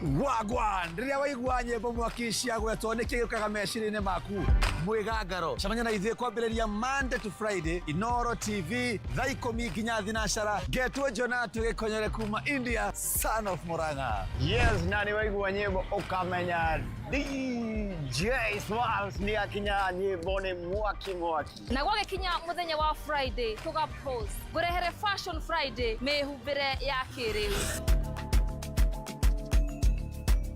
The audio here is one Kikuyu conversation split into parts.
Wagwan rĩrĩa waigua nyĩmbo mwaki ciagwetwo nĩkĩ gĩũkaga meciria-inĩ maku? Mwĩgangaro. Cemania na ithuĩ kwambĩrĩria Monday to Friday, Inooro TV, thaa ikũmi nginya thinacara. Ngetwo Jonah Gĩkonyore kuma India, son of Murang'a. Yes, na nĩ waigua nyĩmbo ũkamenya DJ Smalls nĩ akinya, nyĩmbo nĩ mwaki mwaki. Na gwagĩkinya mũthenya wa Friday tũga pose ngũrehere Fashion Friday, mĩhumbĩre ya kĩrĩu.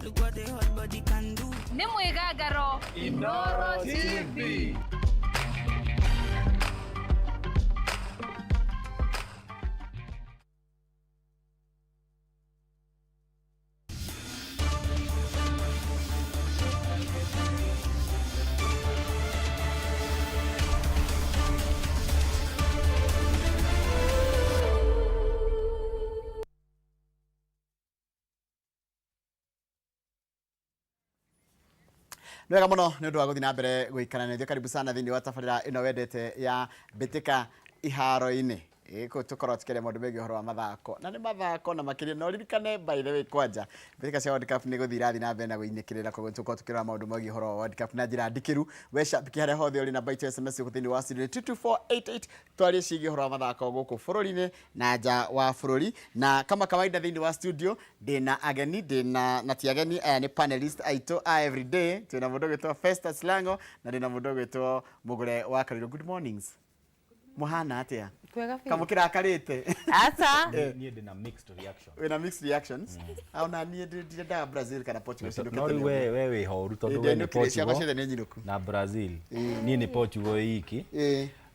Look what the hot body can do. Nĩ mwĩgangaro. Inooro TV. Nĩ wega mũno nĩ ũndũ wa gũthiĩ na mbere gũikara na ithuĩ. Karibu sana thĩinĩ wa tabarĩra ĩno wendete ya Mbĩtĩka Iharo-inĩ. Gũkũ tũkoragwo tũkĩaria maũndũ megiĩ ũhoro wa mathako na nĩ mathako na makĩria na ũririkane, by the way, kwanja mbĩtĩka cia World Cup nĩ gũthiĩ irathiĩ na mbere na gũinĩkĩrĩra, koguo tũkorwo tũkĩrora maũndũ megiĩ ũhoro wa World Cup na njĩra ndikĩru. We shabiki harĩa hothe ũrĩ, namba itũ ya SMS gũkũ thĩinĩ wa studio nĩ 22488, twarie ciĩgiĩ ũhoro wa mathako gũkũ bũrũri-inĩ na nja wa bũrũri. Na kama kawaida thĩinĩ wa studio ndĩna ageni, ndĩna na ti ageni, aya nĩ panelist aitũ a everyday. Twĩna mũndũ ũgwĩtwo Festus Lango na ndĩna mũndũ ũgwĩtwo Mũgũre wa Kariro. Good mornings, mũhana atĩa? Kwega biũ. Kamũkĩrakarĩte? Aca. Niĩ ndĩ na mixed reaction. Wĩna mixed reactions. Ona niĩ ndirendaga Brazil kana Portugal cinũke no rĩu tene. We wĩ horu tondũ we nĩ Ndinũkire, ciakwa Portugal ciothe nĩ nyinũku. Na Brazil. Niĩ nĩ Portugal iki.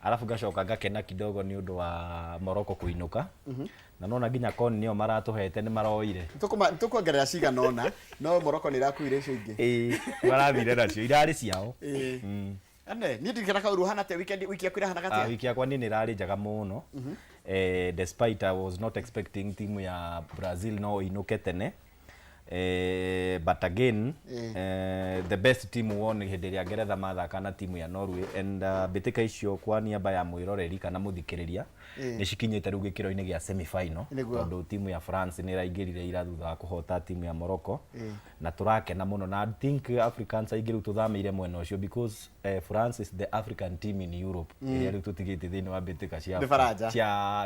Alafu ngacoka ngakena kidogo nĩ ũndũ wa Morocco kũinũka. Na nona nginya CON nĩo maratũhete nĩ maroire. Tũkuongerera cigana ũna, no Morocco nĩ ĩrakuire icio ingĩ. Ĩĩ, marathire nacio irarĩ ciao. Ĩĩ. Ane, niĩ ndirikana kaũru ũhana atĩa weekend, wiki yaku ĩrahanaga atĩa? Wiki yakwa niĩ nĩ ĩrarĩ njega mũno. Despite I was not expecting timu ya Brazil no ĩinũke tene. But again, the best team won hĩndĩ ĩrĩa Ngeretha mathaka na timu ya Norway and mbĩtĩka icio kwa niaba ya mwĩroreri kana mũthikĩrĩria nĩ cikinyĩte rĩu gĩkĩro-inĩ gĩa semi final, tondũ timu ya France nĩ ĩraingĩrire ira thutha wa kũhota timu ya Morocco, na tũrakena mũno na I think Africans aingĩ rĩu tũthamĩire mwena ũcio because France is the African team in Europe ĩrĩa rĩu tũtigĩtie thĩinĩ wa mbĩtĩka cia Nĩ Faranja.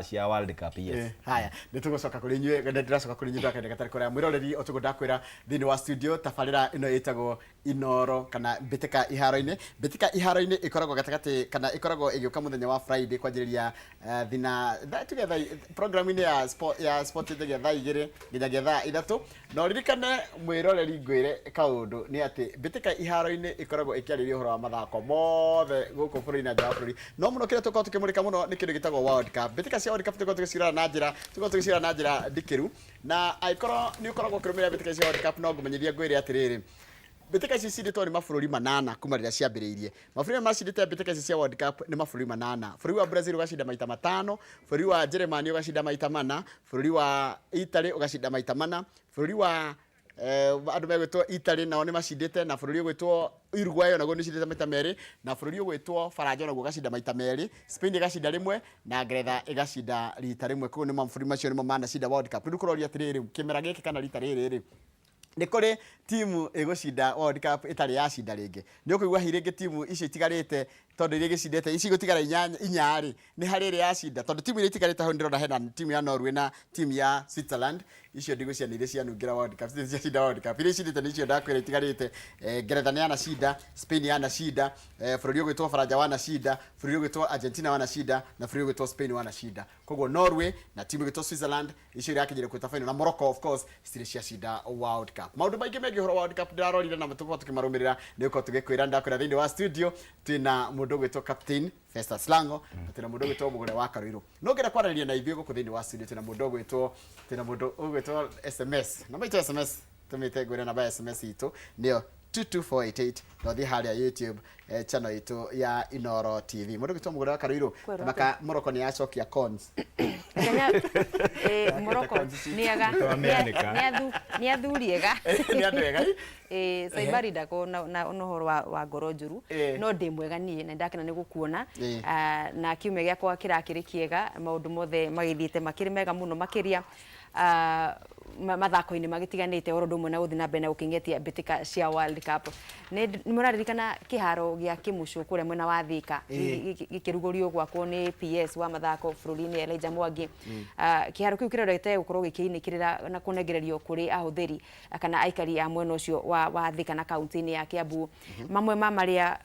cia World Cup, yes. Haya, nĩ tũgũcoka kũrĩ inyuĩ, nĩ ndĩracoka kũrĩ inyuĩ ndakaenda gatarĩ kũraya. Mwĩroreri, o tũguo ndakwĩra, thĩinĩ wa studio tabarĩra ĩno ĩtagwo Inooro kana Mbĩtĩka Iharo-inĩ. Mbĩtĩka Iharo-inĩ ĩkoragwo gatagatĩ kana ĩkoragwo ĩgĩũka mũthenya wa Friday kwanjĩrĩria thina tuge thaa program-inĩ ya sport, ya sport nginyagia thaa 2 nginyagia thaa 3. Na ũririkane mwĩroreri, ngwĩre kaũndũ nĩ atĩ Mbĩtĩka Iharo-inĩ ĩkoragwo ĩkĩarĩria ũhoro wa mathako mothe gũkũ bũrũri na nja wa bũrũri, no mũno kĩrĩa tũkoragwo tũkĩmũrĩka mũno nĩ kĩndũ gĩtagwo World Cup. Mbĩtĩka cia World Cup tũkoragwo tũgĩcirora na njĩra ndikĩru, na angĩkorwo nĩ ũkoragwo ũkĩrũmĩrĩra mbĩtĩka cia World Cup, no ngũmenyithia ngwĩre atĩrĩrĩ, mbĩtĩka ici cindĩtwo nĩ mabũrũri manana kuma rĩrĩa ciambĩrĩirie. Mabũrũri marĩa macindĩte mbĩtĩka ici cia World Cup nĩ mabũrũri manana. Bũrũri wa Brazil ũgacinda maita matano, bũrũri wa Germany ũgacinda maita mana, bũrũri wa Italy ũgacinda maita mana, bũrũri wa andũ megwĩtwo Italy nao nĩ macindĩte, na bũrũri ũgwĩtwo Uruguay onaguo nĩ ũcindĩte maita merĩ, na bũrũri ũgwĩtwo Faranja onaguo ũgacinda maita merĩ, Spain ĩgacinda rĩmwe na Ngeretha ĩgacinda rita rĩmwe. Koguo nĩ mabũrũri macio nĩmo manacinda World Cup. Rĩu kũroria atĩrĩrĩ, kĩmera gĩkĩ kana rita rĩrĩ rĩ, nĩ kũrĩ timu ĩgũcinda World Cup ĩtarĩ yacinda rĩngĩ? Nĩ ũkũigua hihi rĩngĩ timu icio itigarĩte, tondũ iria igĩcindĩte ici igũtigara inya rĩ, nĩ harĩ ĩrĩa yacinda? Tondũ timu iria itigarĩte hau ndĩrona hena timu ya Norway na timu ya Switzerland. Icio ndigũcia nĩ iria cianungĩra World Cup, citirĩ ciacinda World Cup. Iria icindĩte nĩ icio ndakwĩra itigarĩte. Ngeretha nĩ yanacinda, Spain yanacinda, bũrũri ũgwĩtwo Faranja wanacinda, bũrũri ũgwĩtwo Argentina wanacinda, na bũrũri ũgwĩtwo Spain wanacinda. Koguo Norway na timu ĩgwĩtwo Switzerland icio irakinyire quarter final, na Morocco of course citirĩ ciacinda World Cup. Maũndũ maingĩ megiĩ ũhoro wa World Cup ndĩrarorire na tũkorwo tũkĩmarũmĩrĩra, nĩ gũkorwo tũgĩkwĩra, ndakwĩra thĩinĩ wa studio twĩna mũndũ ũgwĩtwo Captain Festus Lango na twĩna mũndũ ũgwĩtwo Mũgũre wa Karũirũ. No ngĩenda kwaranĩria na ithuĩ gũkũ thĩinĩ wa studio, twĩna mũndũ ũgwĩtwo SMS. Namba itũ ya SMS tũmĩte, ngwĩre namba ya SMS itũ nĩyo 22488, na ũthiĩ harĩa YouTube channel itũ ya Inooro TV. Mũndũ ũgwĩtwo Mũgũre wa Karũirũ, Kwĩrwo maka Morocco nĩ yacokia cons. Kenya, Morocco nĩega. Nĩtwamĩanĩka. Nĩ athuri ega. Nĩ andũ ega. Saibari ndako na ũhoro wa ngoro njũru, no ndĩ mwega niĩ na ndakena nĩ gũkuona. Na kiumia gĩakwa kĩrakĩrĩ kĩega, maũndũ mothe magĩthiĩte makĩrĩ mega mũno makĩria. Mathako-inĩ magĩtiganĩte oro ũndũ ũmwe na gũthiĩ na mbere na gũkĩng'etia mbĩtĩka cia World Cup. Nĩ mũraririkana kĩharo gĩa Kĩmucũ kũrĩa mwena wa Thika gĩkĩrugũrio gwakwo nĩ PS wa mathako bũrũri-inĩ Elijah Mwangi. Kĩharo kĩu kĩrorete gũkorwo gĩkĩinĩkĩrĩra na kũnengererio kũrĩ ahũthĩri kana aikari a mwena ũcio wa Thika na kaunti-inĩ ya Kiambu. Mamwe ma marĩa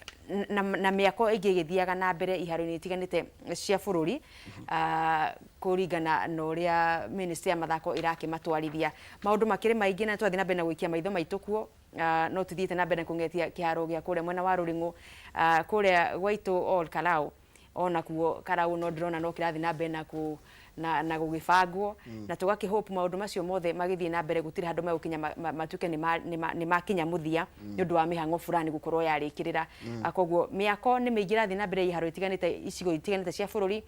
na mĩako ĩngĩ ĩgĩthiaga na mbere iharo-inĩ itiganĩte cia bũrũri, kũringana na ũrĩa ministry ya mathako ĩrakĩmatwarithia. Maũndũ makĩrĩ maingĩ na twathiĩ na mbere na gũikia maitho maitũ kuo, no tũthiĩte na mbere na kũng'etia kĩharo gĩa kũrĩa mwena wa Rũring'o, kũrĩa gwaitũ Ol Kalou, onakuo Karau no ndĩrona no kĩrathiĩ na mbere na gũgĩbangwo, na tũgakĩhope maũndũ macio mothe magĩthiĩ na mbere gũtirĩ handũ megũkinya matuĩke nĩ makinya mũthia nĩ ũndũ wa mĩhang'o fulani gũkorwo yarĩkĩrĩra. Koguo mĩako nĩ mĩingĩ ĩrathiĩ na mbere iharo itiganĩte, icigo itiganĩte cia bũrũri,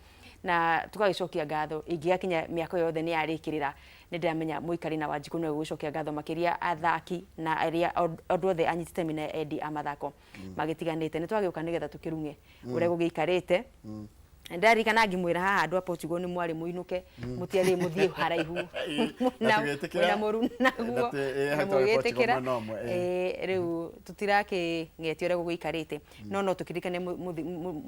na tũgagĩcokia ngatho ingĩgakinya mĩako yothe nĩ yarĩkĩrĩra. Nĩ ndĩramenya mũikari na Wanjikũ nĩwe gũgĩcokia ngatho makĩria athaki na arĩa andũ othe anyiti itemi na endi a mathako magĩtiganĩte. Nĩ twagĩũka nĩgetha tũkĩrung'e ũrĩa gũgĩikarĩte. Ndarikana ngĩmwĩra haha andũ a Portugal nĩ mwarĩ mũinũke, mũtiarĩ mũthiĩ haraihu na tũgĩtĩkĩra. Mwĩna mũru naguo Na na hau twarĩ Portugal mũgĩtĩkĩra. mwena ũmwe. Rĩu tũtirakĩng'etia ũrĩa gũgĩikarĩte, no tũkĩririkane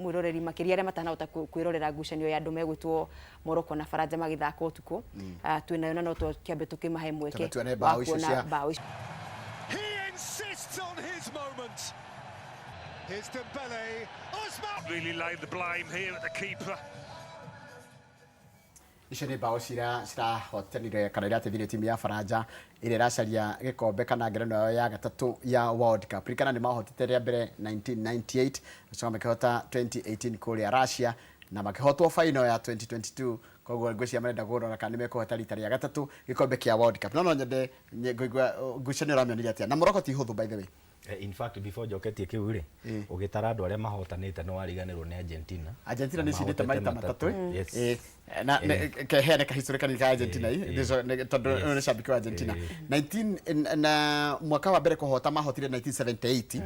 mwĩroreri makĩria arĩa matanahota kwĩrorera ngucanio ya andũ megwĩtwo Morocco na Faranja magĩthaka ũtukũ. Twĩnayo na no twakĩambe tũkĩmahe mweke Twambe tuone wa bao icio kuona bao icio. He insists on his moment. Here's Dembele. Osman! Really laid the blame here at the keeper. Icio nĩ bao cirahotanire kana irateithirie timu ya Faranja ĩrĩa ĩracaria gĩkombe kana ngerenwa yao ya gatatũ ya World Cup. Ririkana nĩ mahotete rĩa mbere 1998, macoka makĩhota 2018 kũrĩa Russia na makĩhotwo final ya 2022. Koguo ngwĩciria marenda kũrora kana nĩ mekũhota rita rĩa gatatũ gĩkombe kĩa World Cup. No nyende ngũigua ngucanio ũramĩonire atĩa, na Morocco ti hũthũ, by the way. In fact, before njoketie kĩu rĩ, ũgĩtara andũ arĩa mahotanĩte nĩ wariganĩrwo nĩ Argentina. Argentina Na nĩ icindĩte mahotete maita matatũ. Yes. Na keheane kahistory kanini ka Argentina, tondũ ũyũ nĩ shabiki wa Argentina. 19 na mwaka wa mbere kũhota mahotire 1978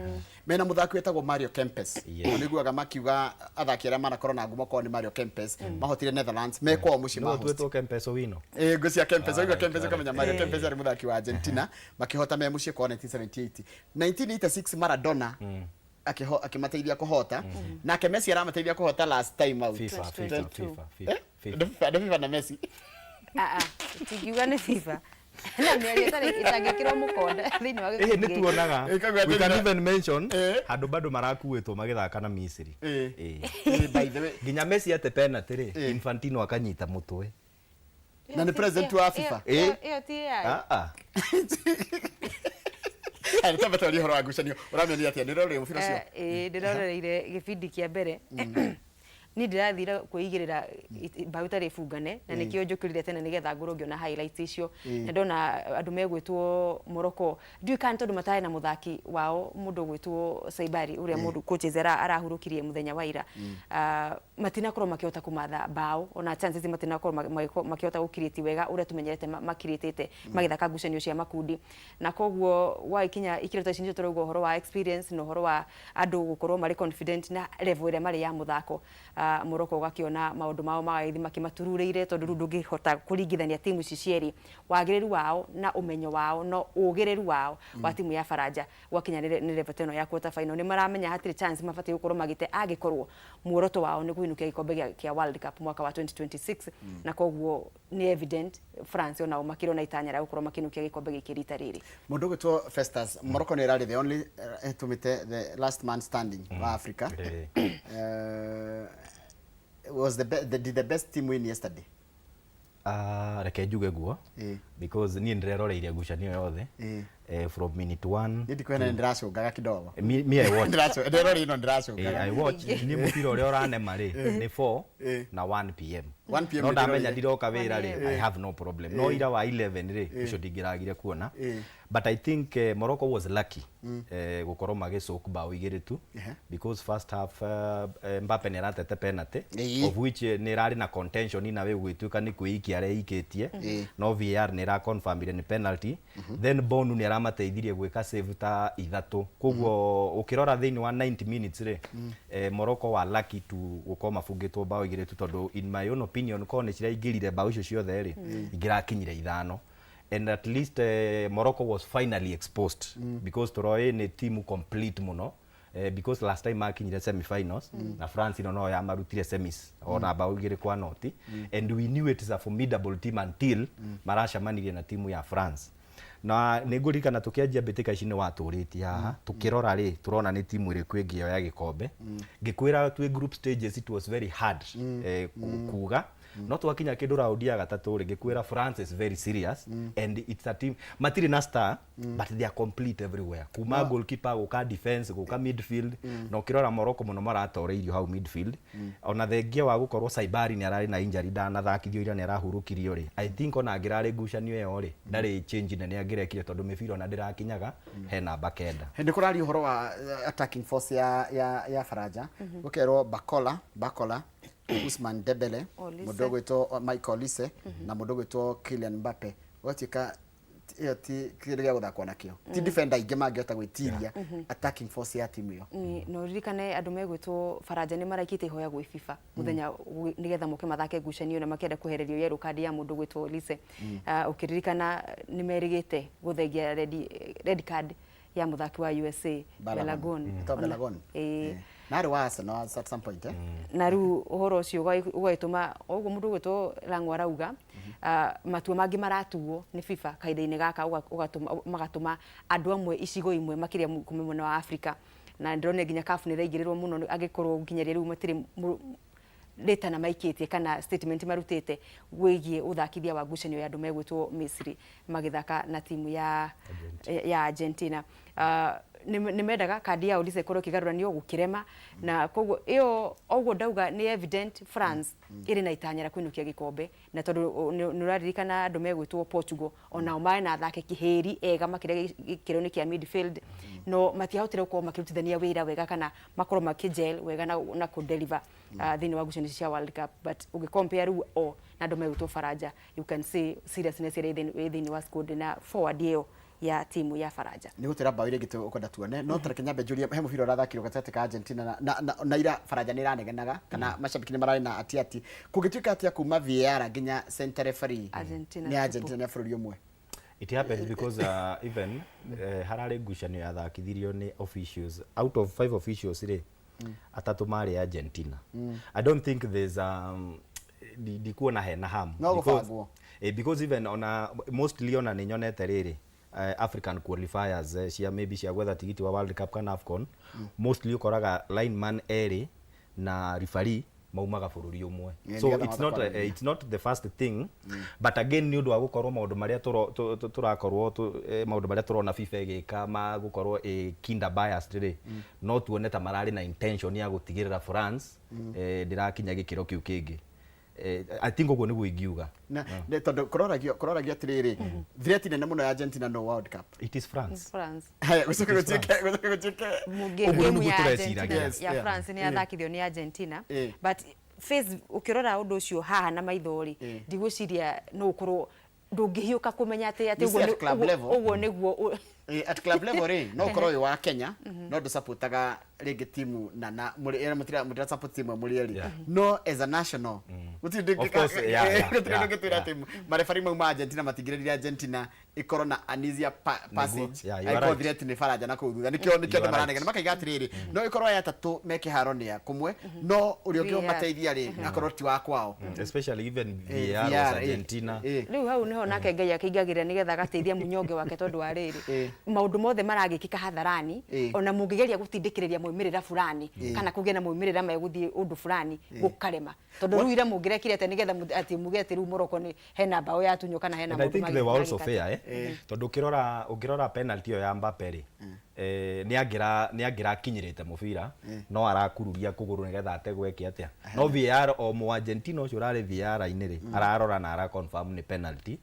mena mũthaki wĩtagwo Mario Kempes. Nĩguaga makiuga athaki arĩa manakorwo na ngumo korwo nĩ Mario Kempes. Mahotire Netherlands me kwao mũciĩ Nĩwe mahost. ũtuĩtwo Kempes Owino. Ngũcia Kempes, oigua Kempes Alright, ũkamenya Mario Kempes arĩ mũthaki wa Argentina, makĩhota me mũciĩ kwao 1978. 1986 Maradona akĩmateithia kũhota, nake Messi aramateithia kũhota last time out. FIFA, FIFA, 2022. FIFA, FIFA, Eh? FIFA. Nĩ FIFA na Messi. Ah, ah, tingiuga nĩ FIFA na mĩario ĩtarĩ ĩtangĩkĩrwo mũkonde thĩinĩ wa Ĩhĩ gĩkundi nĩ gĩkĩ. tuonaga. Koguo We can atĩ- even mention handũ bado marakuĩtwo magĩthaka na Misiri. By the way, Nginya Messi ate penalty rĩ, Infantino akanyita mũtwe. Na nĩ president wa FIFA. Ĩyo ti AI. Ah ah. Aya, twambe twarie ũhoro wa ngucanio. Ũramĩonire atĩa? Nĩ ũroreire mũbira ũcio? Ĩĩ, ndĩrorereire gĩbindi kĩa mbere. Niĩ ndĩrathire kwĩigĩrĩra mbaũ itarĩ bungane na nĩkĩo njũkĩrire tene nĩgetha ngorwo ngĩona highlights icio, na ndona andũ megwĩtwo Morocco, ndiũĩ kana nĩ tondũ matarĩ na mũthaki wao mũndũ ũgwĩtwo Saibari ũrĩa mũndũ coaches arahurũkirie mũthenya wa ira. Matinakorwo makĩhota kũmatha mbaũ ona chances, matinakorwo makĩhota gũcreate wega ũrĩa tũmenyerete makirĩtĩte magĩthaka ngucanio cia makundi, na koguo wagĩkinya ikĩro ta ici nĩcio tũrauga ũhoro wa experience na ũhoro wa andũ gũkorwo marĩ confident na level ĩrĩa marĩ ya mũthako. Morocco ũgakĩona maũndũ mao magagĩthiĩ makĩmatururĩire, tondũ rĩu ndũngĩhota kũringithania timu ici cierĩ wagĩrĩru wao na ũmenyo wao no ũgĩrĩru wao wa timu ya Faranja. Gwakinya nĩ level ta ĩno ya quarter final, nĩ maramenya hatirĩ chance mabatiĩ gũkorwo magĩte angĩkorwo muoroto wao nĩ kũinũkia gĩkombe kĩa World Cup mwaka wa 2026, na koguo nĩ evident France onao makĩrĩ na itanya rĩa gũkorwo makĩinũkia gĩkombe gĩkĩ rita rĩrĩ. Mũndũ ũgwĩtwo Festus, Morocco nĩ ĩrarĩ the only ĩtũmĩte the last man standing wa Africa. Was the, be the, did the best team win yesterday? Ah, reke njuge guo because niĩ ndĩreroreire ngucanio yothe from minute one. Niĩ ndikwena, nĩ ndĩracũngaga kidogo. Me I watch. Ndĩrorire ĩno ndĩracũngaga. I watch. Niĩ mũbira ũrĩa ũranema rĩ nĩ 4 na 1 p.m. 1 p.m. No ndamenya nĩndĩrorire. ndiroka wĩra rĩ, I have no problem, no ira wa 11 rĩ, ũcio ndingĩragire kuona. But I think Morocco was lucky gũkorwo magĩcoke bao igĩrĩ tu, because first half Mbappe nĩ aratete penalty, of which nĩ ĩrarĩ na contention ina we gũgĩtuĩka nĩ kwĩikia areikĩtie, no VAR nĩ ĩraconfirmire nĩ penalty. Then Bonu nĩ aramateithirie gwĩka save ta ithatũ. Koguo ũkĩrora thĩinĩ wa 90 minutes rĩ, Morocco wa lucky tu gũkorwo mabungĩtwo bao igĩrĩ tu, tondũ in my own opinion korwo nĩ ciraingĩrire bao icio ciothe rĩ, ingĩrakinyire ithano. And at least Morocco was finally exposed because tũroĩ nĩ team complete mũno, because last time makinyire semi-finals na France ino no yamarutire semis ona bao 2-0, and we knew it is a formidable team until maracemanirie na timu ya France. Na nä ngå ririkana tå kä anjia mbä tä ka ici nä watå rä tie haha tå kä rora rä tå rona nä timu ä rä kå ä ngä oya gä kombe. Ngä kwä ra twä group stages it was very hard kuga, no twakinya kä ndå raundi ya gatatå rä, ngä kwä ra France is very serious and it's a team matirĩ na star, but they are complete everywhere, kuma goalkeeper guka defense guka midfield. Na ũkĩrora Morocco mũno maratoreirio hau midfield, ona thengia wa gũkorwo Saibari nĩ ararĩ na injury, ndanathakithio ira, nĩ arahurũkirio rĩ, I think ona angĩrarĩ ngucanio ĩyo rĩ, ndarĩ change nene angĩrekire tondũ mĩbira ona ndĩrakinyaga he namba 9. Hĩndĩ kũraria ũhoro wa attacking force ya Faranja, gũkerwo Bakola, Usman Dembele, Olise. Mũndũ ũgwĩtwo Michael Olise na mũndũ ũgwĩtwo Kylian Mbappe, ũgatuĩka ĩyo ti kĩndũ gĩa gũthakwo nakĩo, ti defender aingĩ mangĩhota gwĩtiria attacking force ya timu ĩyo. Na ũririkane andũ megwĩtwo Faranja nĩ maraikĩte ihoya gwĩ FIFA mũthenya nĩgetha moke mathake ngucanio na makĩenda kwehererio yellow card ya mũndũ gwĩtwo Olise. Ah, ũkĩririkana nĩ merĩgĩte gũthengia red card ya mũthaki wa USA Balagon. Ĩtagwo Balagon. Ĩĩ. Na arĩ wa Arsenal at some point, eh? Na rĩu ũhoro ũcio ũgagĩtũma o ũguo mũndũ ũgwĩtwo Lang'o arauga, matua mangĩ maratuo nĩ FIFA kahinda-inĩ gaka magatũma andũ amwe icigo imwe makĩria kuma mwena wa Africa, na ndĩronire nginya CAF nĩ ĩraingĩrĩrwo mũno angĩkorwo nginyagia rĩu matirĩ rĩtana maikĩtie kana statement marutĩte wĩgiĩ ũthakithia wa ngucanio ya andũ megwĩtwo Misri magĩthaka na timu ya Argentina. Nĩ mendaga kandi ya Olise ĩkorwo ĩkĩgarũranio gũkĩrema, na koguo ĩyo ũguo ndauga nĩ evident France ĩrĩ na itanya rĩa kũinũkia gĩkombe, na tondũ nĩ ũraririkana andũ megwĩtwo Portugal onao marĩ na athaki kĩhĩri ega makĩria gĩkĩro-inĩ kĩa midfield, no matiahotire gũkorwo makĩrutithania wĩra wega kana makorwo makĩgel wega na kũdeliver thĩinĩ wa ngucanio cia World Cup. But ũgĩcompare rĩu o na andũ megwĩtwo Faranja, you can see seriousness ĩrĩa ĩ thĩinĩ wa squad na forward ĩyo ya timu ya Faranja. Nä gå tä ra mbaå iria ingä ũkwenda tuone, no tareke nyambe njũrie, he mũbira ũrathakirwo gatagatĩ ka Argentina na ira Faranja nä ĩranegenaga kana macambĩki nĩ mararĩ na atiati, kũngĩtuĩka atĩa kuma VAR nginya center referee? Argentina nĩ tupu. Argentina nĩ bũrũri ũmwe. It happens because even hararĩ ngucanio yathakithirio nĩ officials. Out of five officials rĩ, atatũ marĩ Argentina. I don't think there's ndikuona hena harm. No gũbangwo. Because even ona mostly ona nĩ nyonete rĩrĩ African qualifiers cia maybe cia gwetha tigiti wa World Cup kana AFCON, mostly ũkoraga lineman erĩ na referee maumaga bũrũri ũmwe. Yeah, So nĩgetha it's not mahote kwaranĩria. it's not the first thing, but again nĩ ũndũ wa gũkorwo maũndũ marĩa tũrakorwo maũndũ marĩa tũrona FIFA ĩgĩka ma gũkorwo ĩ kinda biased rĩ, no tuone ta mararĩ na intention ya gũtigĩrĩra France ndĩrakinya gĩkĩro kĩu kĩngĩ. I think ũguo nĩguo ingiuga. Na tondũ kũroragio atĩrĩrĩ, threat nene mũno ya Argentina no World Cup. It is France. France. Haya, gũcoke gũtuĩke Ũguo Game nĩguo ya tũreciragia. Argentina Yes, ya France nĩ yathakithio nĩ Argentina, but face ũkĩrora ũndũ ũcio haha na maitho rĩ, ndigwĩciria no ũkorwo ndũngĩhiũka kũmenya atĩ You see ũguo at club level. ũguo nĩguo At club level rĩ, no ũkorwo wĩ wa Kenya no ndũsupportaga rĩngĩ timu na mũtira support timu mũrĩ erĩ, no as a national gũtirĩ Of course, gũtirĩ ndũngĩtwĩra atĩ marefari mauma Argentina matingĩrĩria Argentina ĩkorwo na an easier passage. Yeah, you are Angĩkorwo right. threat nĩ Faranja na kũu thutha, nĩkĩo You andũ are maranegena right. makaiga atĩrĩrĩ, no ĩkorwo aya atatũ me kĩharo nĩ a kũmwe, no ũrĩa ũngĩ VAR. ũmateithia rĩ akorwo ti wa kwao. Especially even VAR was VAR, Argentina. Rĩu hau niho nake Ngai akĩingagĩrĩra nĩgetha agateithia mũnyonge wake, tondũ wa rĩrĩ maũndũ mothe maragĩkĩka hadharani, ona mũngĩgeria gũtindĩkĩrĩria moimĩrĩra fulani kana kũgĩe na moimĩrĩra megũthiĩ ũndũ fulani, gũkarema, tondũ rĩu ira mũngĩrekire atĩa nĩgetha atĩ muge atĩ rĩu Morocco nĩ hena mbaũ yatunywo kana hena And I maũndũ think they were also magĩka fair, eh? Tondũ ũngĩrora penalty ĩyo ya Mbappe rĩ, nĩ angĩrakinyĩrĩte mũbira, no arakururia kũgũrũ nĩgetha ategwo eke atĩa, no VAR o mu Argentina ũcio ũrarĩ VAR-inĩ rĩ, ararora na ara confirm nĩ penalty.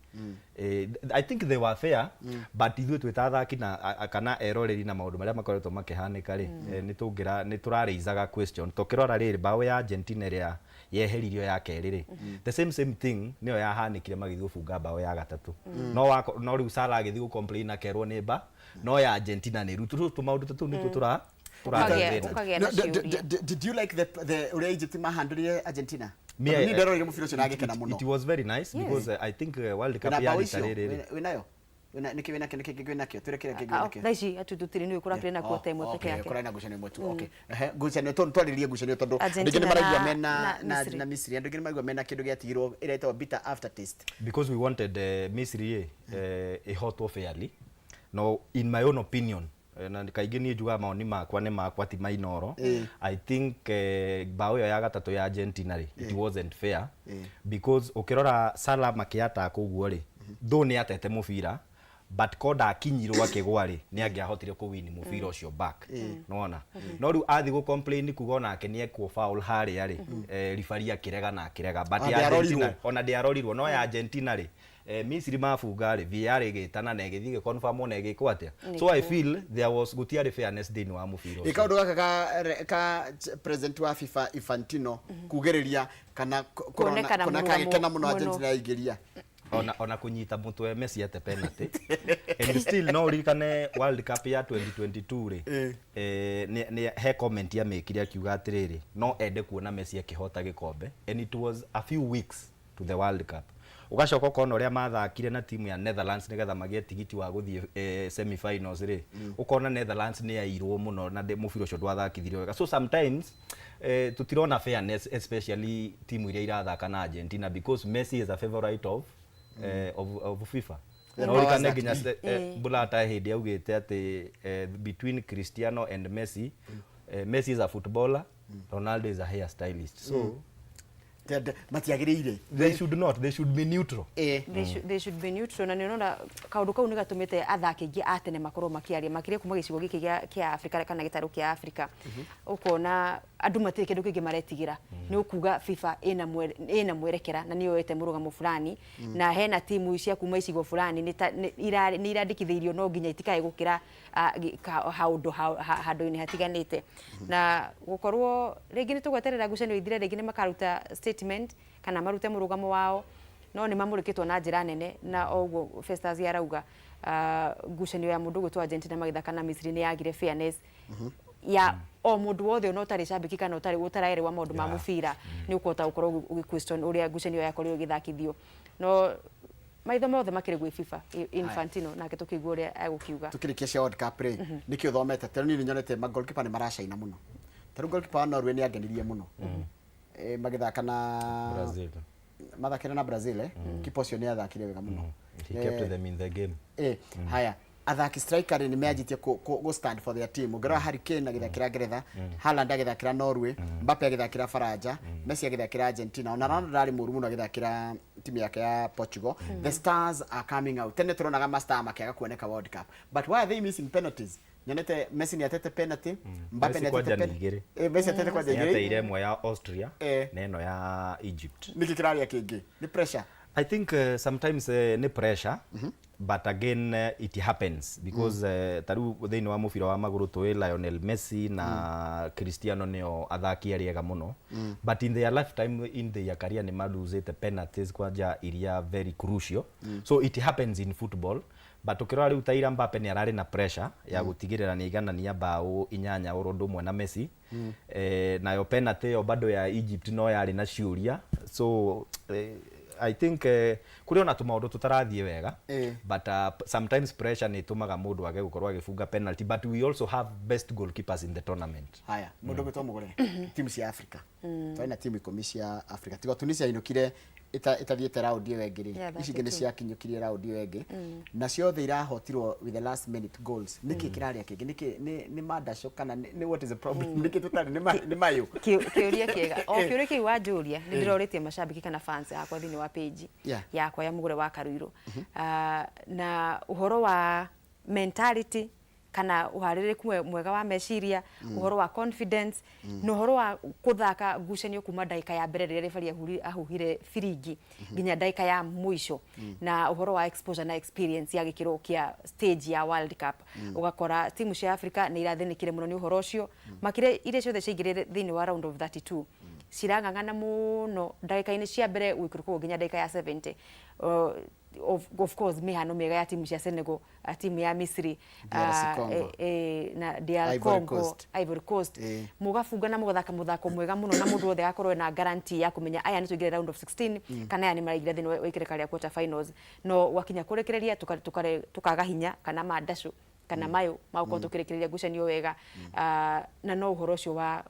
I think they were fair, but ithuĩ twĩ ta athaki na kana eroreri na maũndũ marĩa makoretwo makĩhanĩka rĩ, nĩ tũrarĩizaga question. Tũkĩrora rĩrĩ mbaũ ya Argentina ĩrĩa yeheririo ya kerĩ rĩ, the same thing nĩyo yahanĩkire magĩthiĩ gũbunga mbaũ ya gatatũ, no rĩu Salah agĩthiĩ gũ-complain akerwo nĩ mba no ya Argentina nĩ rĩu tũmaũndũ ta tũu nĩtuo tũra Ũkagĩa na No, ciũria. did you like the ũrĩa Egypt mahandũrire Argentina? Me, Tondũ niĩ nderoreire mũbira ũcio na ngĩkena mũno. It was very nice because I think World Cup Wĩna yarĩ mbaũ icio? ta rĩrĩ. Wĩnayo? Nĩkĩ wĩnakĩo, nĩkĩ kĩngĩ wĩnakĩo? Twĩre kĩrĩa kĩngĩ Ah, wĩnakĩo. Thaa ici atu tũtirĩ nĩ kũrakĩrĩ na kuota ĩmwe peke yake. Kũrarĩ na ngucanio ĩmwe tu, okay. Ehe, ngucanio twarĩrĩrie ngucanio tondũ andũ aingĩ Argentina nĩ maraigua mena na Misri. na Misri, andũ aingĩ nĩ maraigua mena kĩndũ gĩatigirwo ĩrĩa ĩtagwo bitter aftertaste. Because we wanted Misri ĩhotwo fairly. No, in my own opinion, na kaingĩ niĩ njugaga maoni makwa nĩ makwa ti ma Inooro. I think bao ĩyo ya gatatũ ya Argentina rĩ, it wasn't fair because ũkĩrora Salah makĩattack ũguo rĩ, though nĩ atete mũbira, but ko ndakinyirwo akĩgwa rĩ, nĩ angĩahotire kũwin mũbira ũcio back, nĩwona? No rĩu athiĩ gũ complain kuga onake nĩ ekwo foul harĩa rĩ, referee akĩrega na akĩrega, but Ah, ya Argentina ndĩarorirwo. Ona ndĩarorirwo. No ya Argentina rĩ, Misri mabunga rĩ, VAR ĩgĩtana na ĩgĩthiĩ ĩgĩconfirm ona ĩgĩkwo atĩa. So I feel there was gũtiarĩ fairness thĩinĩ wa mũbira Ĩ ũcio. kaũndũ gaka ka president wa FIFA Infantino kugĩrĩria kana Kuonekana kuona mũrũgamo kagĩkena mũno mũno. Argentina yaingĩria. Ona kunyita mutwe Messi ate penalty, and still no uririkane World Cup ya 2022 rĩ, nĩ he comment amĩkire akiuga atĩrĩrĩ, no ende kuona Messi akĩhota gĩkombe, and it was a few weeks to the World Cup. Ũgacoka ũkona ũrĩa mathakire na timu ya Netherlands nĩgetha magĩe tigiti wa gũthiĩ semi-finals rĩ, ũkona Netherlands nĩ yairwo mũno na mũbira ũcio ndwathakithirio wega. So sometimes tũtirona fairness, especially timu iria irathaka na Argentina, because Messi is a favorite of FIFA. The Na powers ũririkane that nginya be. Blatter hĩndĩ augĩte atĩ between Cristiano and Messi, Messi is a footballer, Ronaldo is a hair stylist. So Matiagĩrĩire. They should not, they should be neutral. They should be neutral, na nĩ ũrona kaũndũ kau nĩ gatũmĩte athaki aingĩ a tene makorwo makĩaria, makĩria kuma gĩcigo gĩkĩ kĩa Afrika kana gĩtarũ kĩa Afrika. Ũkona andũ matirĩ kĩndũ kĩngĩ maretigĩra nĩ ũkuga FIFA ĩna mwerekera na nĩ yoete mũrũgamo fulani, na hena timu cia kuma icigo fulani nĩ irandĩkithĩirio no nginya itikae gũkĩra haũndũ handũ-inĩ hatiganĩte, na gũkorwo rĩngĩ nĩ tũgweterera ngucanio ithire, rĩngĩ nĩ makaruta statement kana marute mũrũgamo wao, no nĩ mamũrĩkĩtwo na njĩra nene. Na o ũguo Festus arauga, ngucanio ya mũndũ gwĩtwo Argentina magĩthaka na Misri nĩ yagire fairness ya o mũndũ wothe, ona ũtarĩ cambĩki kana ũtarĩ ũtaraerewa maũndũ ma mũbira, nĩ ũkũhota gũkorwo ũgĩ question ũrĩa ngucanio yakorirwo ĩgĩthakithio. No maitho mothe makĩrĩ gwĩ FIFA, Infantino nake tũkĩigua ũrĩa egũkiuga. Tukĩrĩkia cia World Cup rĩ, nĩkĩ ũthomete? Tondũ niĩ nĩnyonete ma goalkeeper nĩ maracaina mũno. Ta rĩu goalkeeper wa Norway nĩ angenirie mũno. Magĩthaka na Brazil. Mathakire na Brazil, kipa ũcio nĩ athakire wega mũno. He kept them in the game. Haya, athaki striker nĩ meanjĩtie ku stand for their team. Ũngĩrora Harry Kane agĩthakĩra Ngeretha, Haaland agĩthakĩra Norway, Mbappe agĩthakĩra Faranja, Messi agĩthakĩra Argentina, ona Ronaldo ndarĩ mũru mũno agĩthakĩra timu yake ya Portugal. The stars are coming out. Tene tũronaga ma star makĩaga kuoneka World Cup, but why are they missing penalties? Nyonete Messi nĩ atete penalty, Mbappe Messi nĩ atete kwanja nĩ penalty. igĩrĩ. Messi atete kwanja Nĩ igĩrĩ. ateire ĩmwe ya Austria na ĩno ya Egypt. Nĩkĩ kĩrarĩa kĩngĩ? Nĩ pressure? I think sometimes nĩ pressure, but again it happens because ta rĩu thĩinĩ wa mũbira wa magũrũ tũĩ Lionel Messi na Cristiano nĩo athaki arĩa ega mũno, but in their lifetime, in their career, nĩ malosete penalties kwanja iria very crucial. So it happens in football, but ũkĩrora rĩu ta ira Mbappe nĩ ararĩ na pressure ya gũtigĩrĩra nĩ aiganania mbaũ 8 oro ũndũ ũmwe na Messi. Nayo penalty ĩyo bado ya Egypt no yarĩ na ciũria. So I think kũrĩ ona tũmaũndũ tũtarathiĩ wega, but sometimes pressure nĩ ĩtũmaga mũndũ age gũkorwo agĩbunga penalty, but we also have best goalkeepers in the tournament. Haya, mũndũ gwĩtwo Mũgũre, timu cia Africa, twarĩ na timu 10 cia Africa, tiga Tunisia inũkire ĩtathiĩte raundi ĩyo ĩngĩ rĩ, ici ingĩ nĩ 32. Ciakinyũkirie raundi ĩyo ĩngĩ na ciothe irahotirwo with the last minute goals. Nĩkĩ kĩrarĩa kĩngĩ? Nĩkĩ nĩ mandaco kana nĩ what is the problem? Nĩkĩ tũtarĩ nĩ mayũ? Kĩũria kĩega. O kĩũria kĩu wanjũria nĩ ndĩrorĩtie macambĩki kana fans akwa thĩinĩ wa page yakwa ya Mũgũre wa Karuirũ. Ah, na ũhoro wa mentality kana ũharĩrĩku mwega wa meciria, ũhoro wa confidence na ũhoro wa kũthaka ngucanio kuma ndagĩka ya mbere rĩrĩa referee ahuhire biringi nginya ndagĩka ya mũico, na ũhoro wa exposure na experience ya gĩkĩro kĩa stage ya World Cup, ũgakora timu cia Africa nĩ irathĩnĩkire mũno nĩ ũhoro ũcio, makĩria iria ciothe ciaingĩrire thĩinĩ wa round of 32 cirang'ang'ana mũno ndagĩka-inĩ cia mbere gũikũrũka nginya ndagĩka ya 70. Of course mĩhano mĩega ya timu cia Senegal, timu ya Misri, DRC Congo. na DR Ivory Congo, Coast. Ivory Coast, mũgabunga na mũgathaka mũthako mwega mũno, na mũndũ wothe agakorwo na guarantee ya kũmenya aya nĩ tũingĩre round of 16 kana aya nĩ maraingĩra thĩinĩ wa ikereka rĩa quarter finals. No wakinya kũrĩkĩrĩria tũkaga hinya kana mandacũ kana mayo magũkorwo tũkĩrĩkĩrĩria ngucanio wega. Na no ũhoro ũcio wa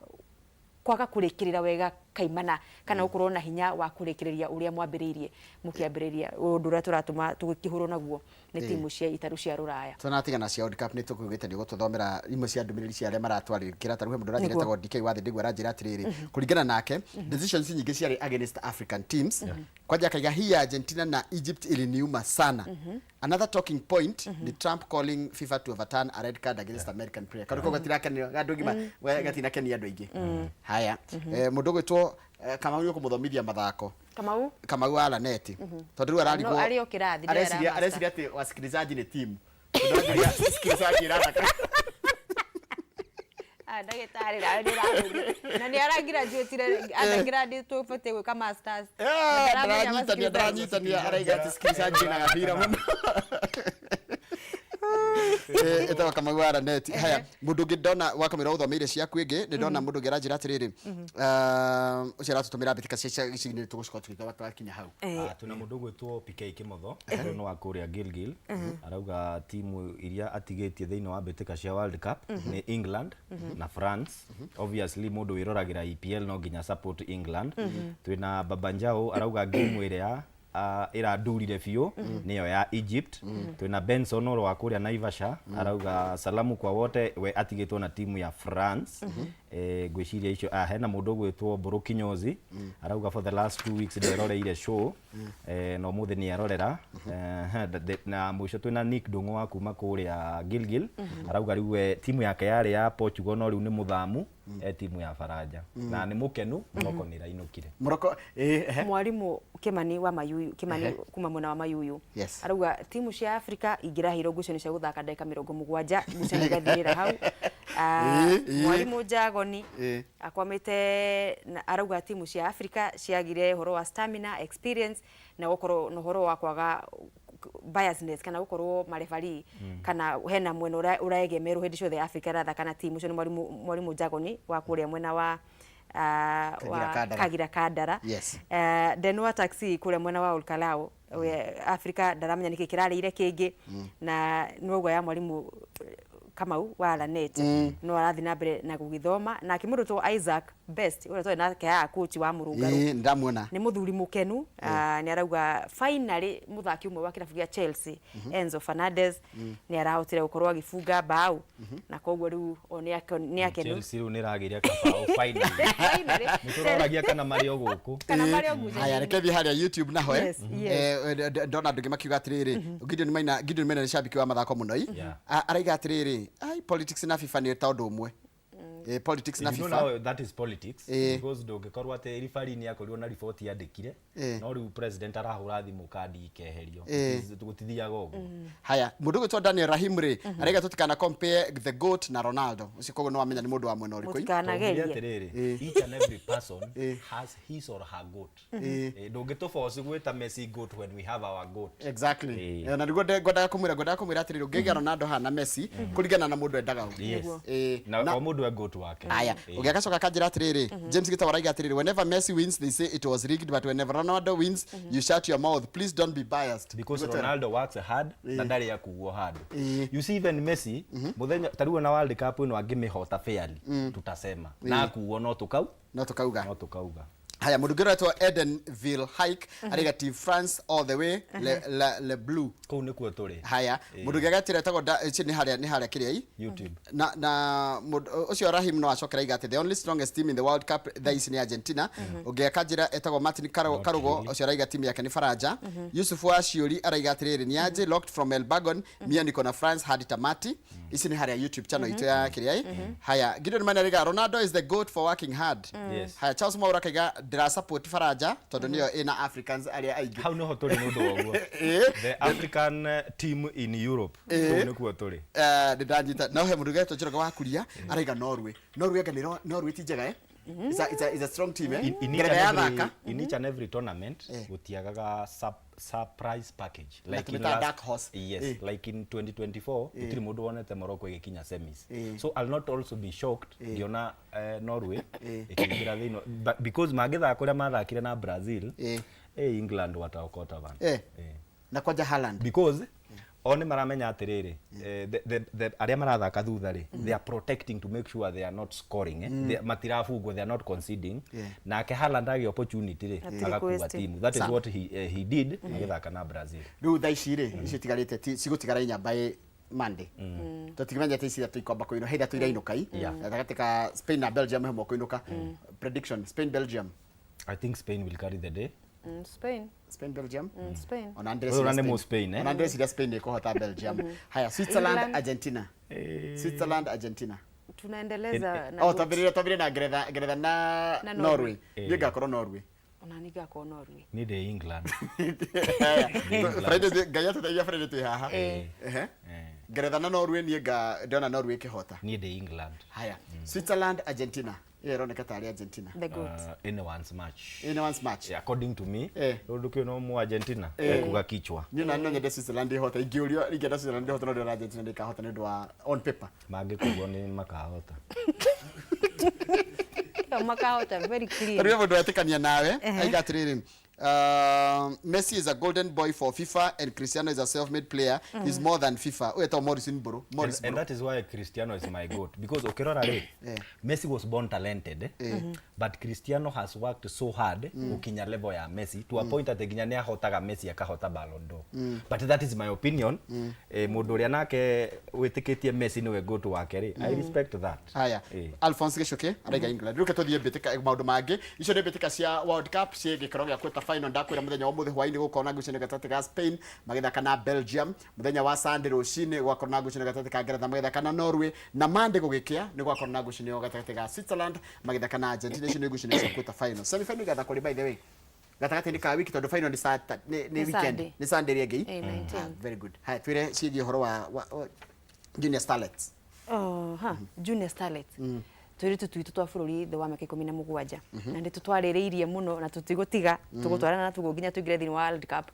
kwaga kũrĩkĩrĩra wega kaimana kana gũkorwo na hinya wa kũrĩkĩrĩria ũrĩa mwambĩrĩirie mũkĩambĩrĩria, ũndũ ũrĩa tũratũma tũgĩkĩhũrwo naguo nĩ timu cia itaru cia rũraya. Tũnatigana cia World Cup, nĩ tũkugĩte nĩ ũgũtũthomera imwe cia ndũmĩrĩri cia arĩa maratwarĩkĩra. Ta rĩu he mũndũ ũranjĩra Nĩguo. etagwo DK wa Thĩ Ndĩgua, aranjĩra atĩrĩrĩ, kũringana nake decisions nyingĩ ciarĩ against African teams. Kwanja akaiga hii ya Argentina na Egypt iliniuma sana. Another talking point ni Trump calling FIFA to overturn a red card against American player. Kaũndũ kau gatirakenio andũ agima, gatinakenia andũ aingĩ. Haya, mũndũ ũgwĩtwo Kamau nĩ ũkũmũthomithia mathako. Kamau. Kamau wa Laneti, tondũ rĩu ararigwo No, arĩ o kĩrathi, nĩwe areciria aramaster. Areciria atĩ wasikilizaji nĩ timu. Tondũ anjĩria sikilizaji ĩrathaka. Ah, ndagĩtarĩ nawe nĩ ũrahũthia. Na nĩ aragraduatire undergrad, tũbatiĩ gwĩka masters. Na ndaramenya Ndaranyitania. wasikilizaji. Ndaranyitania, araiga atĩ sikilizaji ĩna gabira mũno. Ĩtagwo Kamau wa Raneti. Haya, mũndũ ũngĩ ndona wakamĩra ũthomeire ciaku ĩngĩ, nĩ ndona mũndũ ũngĩ aranjĩra atĩrĩrĩ, ũcio aratũtũmĩra mbĩtĩka cia icagi-inĩ, tũgũcoka tũgĩthoma twakinya hau. Twĩna mũndũ ũgwĩtwo PK Kimotho, ũyũ nĩ wa kũrĩa Gilgil, arauga timu iria atigĩtie thĩinĩ wa mbĩtĩka cia World Cup nĩ England na France. Obviously mũndũ wĩroragĩra EPL no nginya support England. Twĩna Baba Njau, arauga game ĩrĩa ĩrandurire biũ nĩyo ya Egypt. Twĩna Benson oro wa kũrĩa Naivasha, arauga salamu kwa wote, we atigĩtwo na timu ya France. Ngwĩciria icio. Hena mũndũ ũgwĩtwo Mbũrũ Kinyozi, arauga for the last 2 weeks nderoreire show, na ũmũthĩ nĩ arorera. Na mũico twĩna Nick Ndung'u wa kuma kũrĩa Gilgil, arauga rĩu we timu yake yarĩ ya Portugal, no rĩu nĩ mũthamu e timu ya Faranja na nĩ mũkenu Morocco nĩ ĩrainũkire. Morocco, ehe. Mwarimu Kimani wa Mayuyu, Kimani kuma mwena wa Mayuyu, arauga timu cia Afrika ingĩraheirwo ngucanio cia gũthaka ndagĩka 70, ngucanio igathirĩra hau. Mwarimu Jagoni akwamĩte na arauga timu cia Afrika ciagire ũhoro wa stamina, experience na gũkorwo na ũhoro wa kwaga biasness kana gũkorwo marefari kana hena mwena ũrĩa ũraegemerwo hĩndĩ ciothe Afrika ĩrathaka na timu. Ũcio nĩ mwarimu Jagoni wa kũrĩa mwena wa Kagira wa Kandara. Kagira Kandara. Denwa taxi kũrĩa mwena wa Olkalao, we Afrika ndaramenya nĩkĩ kĩrarĩire kĩngĩ, na nĩwaigua ya mwarimu Kamau wa Lanet no arathiĩ na mbere na gũgĩthoma. Nake mũndũ two Isaac Best, ũrĩa twarĩ nake haha, coach wa Mũrũngarũ, Ndamuona. Nĩ mũthuri mũkenu. Nĩ arauga finally mũthaki ũmwe wa kĩrabu gĩa Chelsea, Enzo Fernandez, nĩ arahotire gũkorwo agĩbunga mbaũ, na koguo rĩu o nĩ akenu. Chelsea rĩu nĩ ĩragĩria kabaũ finally. Finally. Nĩ tũroragia kana marĩ o gũkũ. Kana marĩ o ngucanio-inĩ. Haya, reke thiĩ harĩa YouTube naho. Yes. Ndona andũ angĩ makiuga atĩrĩrĩ, Gideon Maina, Gideon Maina nĩ shabiki wa mathako mũno i. Araiga atĩrĩrĩ, ai, politics na FIFA nĩ ta ũndũ ũmwe. Politics na You know, FIFA. now that is politics, because ndũngĩkorwo atĩ referee nĩ akorirwo na riboti yandĩkire, no rĩu president arahũra thimũ kandi ikeherio. Gũtithiaga ũguo. Haya, mũndũ ũgwĩtwo Daniel Rahim rĩ, araiga tũtikana compare the GOAT na Ronaldo. Ũcio koguo nĩ wamenya nĩ mũndũ wa mwena ũrĩkũ i. Mũtikanagerie. Tũngire atĩrĩrĩ, each and every person has his or her goat. Ndũngĩtũforce gwĩta Messi goat when we have our goat. Exactly. Na nĩguo ngwendaga kũmwĩra atĩrĩrĩ, ũngĩgĩa Ronaldo hana na Messi, kũringana na mũndũ endaga ũ. Yes. Na o mũndũ e goat wake. Aya, ũngĩ agacoka akanjĩra atĩrĩrĩ, James Gitau araiga atĩrĩrĩ, whenever Messi wins they say it was rigged, but whenever Ronaldo wins you shut your mouth. Please don't be biased. Because Nĩguo twĩra. Ronaldo works hard na ndarĩ akuo handũ. You see, even Messi muthenya ta rĩu ona World Cup ĩno angĩmĩhota fairly, tutasema na akuo no tukau no tukauga. No tukauga. Haya, mũndũ ũngĩ ũretwo Edenville Hike araiga team France all the way, le blue. Kũu nĩkuo tũrĩ. Haya, mũndũ ũngĩ agatĩra etagwo ici nĩ harĩa kĩrĩa i YouTube. Na mũndũ ũcio Rahim no acokera aiga atĩ the only strongest team in the World Cup thaa ici nĩ Argentina. Ũngĩ akanjĩra etagwo Martin Karugo, ũcio araiga timu yake nĩ Faranja. Yusuf wa Shiori araiga atĩrĩrĩ, ni aje locked from Elbagon, mia niko na France hadi tamati. Ici nĩ harĩa YouTube channel itũ ya kĩrĩa i. Haya, Gideon Mane araiga Ronaldo is the GOAT for working hard. Haya, Charles Mwaura akaiga ndĩra support Faranja tondũ nĩyo ĩna Africans arĩa aingĩ. Hau nĩho tũrĩ nĩ ũndũ wa ũguo, the African team in Europe, kũu nĩkuo tũrĩ. Nĩ ndanyita no he mũndũ getwo Njoroge wa Kuria araiga Norway, Norway anga nĩ Norway ti njega. It's a strong team, eh? In each Ngeretha and every, yathaka. in each and every tournament Eh. gutiagaga surprise package. Na In tũmĩtaga dark horse. Yes. Eh. Like in 2024 gutiri mundu wonete Morocco igikinya semis. Eh. So I'll not also be shocked ngiona Norway Eh. ikiingira thiini, but because mangithaka uria mathakire na Brazil, Eh. England wataokota bana. Eh. Eh. Na kwanja Haaland. Because o nä maramenya atä rä rä arä a marathaka thutha rä, they are protecting to make sure they are not scoring, eh? Matirabungwo, they are not conceding. Yeah. Nake Haaland agä opportunity rä, Hatirĩ agakua kwĩsti. timu. That is Sawa. what he did agĩthaka na Brazil. Rĩu thaa ici rĩ, icio itigarĩte cigũtigara inya by Monday. Tũtingĩmenya atĩ ici ithatũ ikwamba kũinũka, he ithatũ irainũka i. Yeah. Gatagatĩ ka Spain na Belgium he kũinũka. Prediction, Spain Belgium. I think Spain will carry the day. Spain. Spain Belgium. Spain. Ona Ũyũ na nĩ Mũspain, eh? Ona ndĩreciria Spain nĩ ĩkũhota Belgium. Haya, Switzerland England. Argentina. Switzerland Argentina. Tunaendeleza na Oh, goat. twambĩrĩrie na Ngeretha na Na Norway. Norway. Niĩ ngakorwo Norway. Ona niĩ ngakorwo Norway. Nĩ ndĩ England. Haya, England. Friday Ngai atũteithia Friday twĩ haha. Eh. Ehe. Eh. Ngeretha na Norway, niĩ ndĩrona Norway ĩkĩhota. Niĩ ndĩ England. Haya, Switzerland Argentina. Ĩyo ĩroneka tarĩ Argentina. The goat. Anyone's match. Anyone's match. Yeah, according to me, Eh. ũndũ kĩu no mu Argentina Eh. ekuga kichwa. Niĩ na no nyende Switzerland ĩhote. Ingĩũrio ingĩenda Switzerland ĩhote, no ndĩrona Argentina ndĩkahota nĩ ũndũ wa on paper. Mangĩkugwo nĩ makahota. Ĩyo makahota very clear. Tarä må ndå wetĩkania nawe aiga atĩrĩrĩ, Messi is a golden boy for FIFA and Cristiano is a self-made player. He's more than FIFA. Ũyũ etagwo Morrison Mburu. Morris And Mburu. that is why Cristiano is my goat, because ukirora rĩ, Eh. Messi was born talented, eh? But Cristiano has worked so hard gukinya level ya Messi to a point atĩ nginya nĩ ahotaga Messi akahota Ballon d'Or. But that is my opinion. Mũndũ ũrĩa nake wĩtĩkĩtie Messi nĩwe goat wake rĩ, I respect that. Haya, Eh. Alphonse Gichuki araiga England. Rĩu tũthiĩ mbĩtĩka maũndũ mangĩ. Icio nĩ mbĩtĩka cia World Cup ciĩ gĩkĩro gĩa quarter final. Ndakwĩra mũthenya wa ũmũthĩ hwaĩ-inĩ gũkorwo na ngucanio gatagatĩ ga Spain magĩthaka na Belgium. Mũthenya wa Sunday rũcinĩ gwakorwo na ngucanio gatagatĩ ka Ngeretha magĩthaka na Norway, na Monday gũgĩkĩa nĩ gwakorwo na ngucanio gatagatĩ ga Switzerland magĩthaka na Argentina. Icio nĩ ngucanio cia quarter final. Semi final igathakwo rĩ, by the way? Gatagatĩ-inĩ ka wiki, tondũ final nĩ Nĩ nĩ weekend. Sunday. Nĩ Sunday ĩrĩa ĩngĩ. Eh, 19. Ah, very good. Haya, twĩre ciĩgiĩ ũhoro wa Junior Starlets. Oh, ha, Junior Starlets. Tũirĩtu twitũ twa bũrũri thĩ wa mĩaka 17, na nĩ tũtwarĩrĩirie mũno na tũtigũtiga tũgũtwarana na tuguo nginya tũingĩre thĩinĩ wa World Cup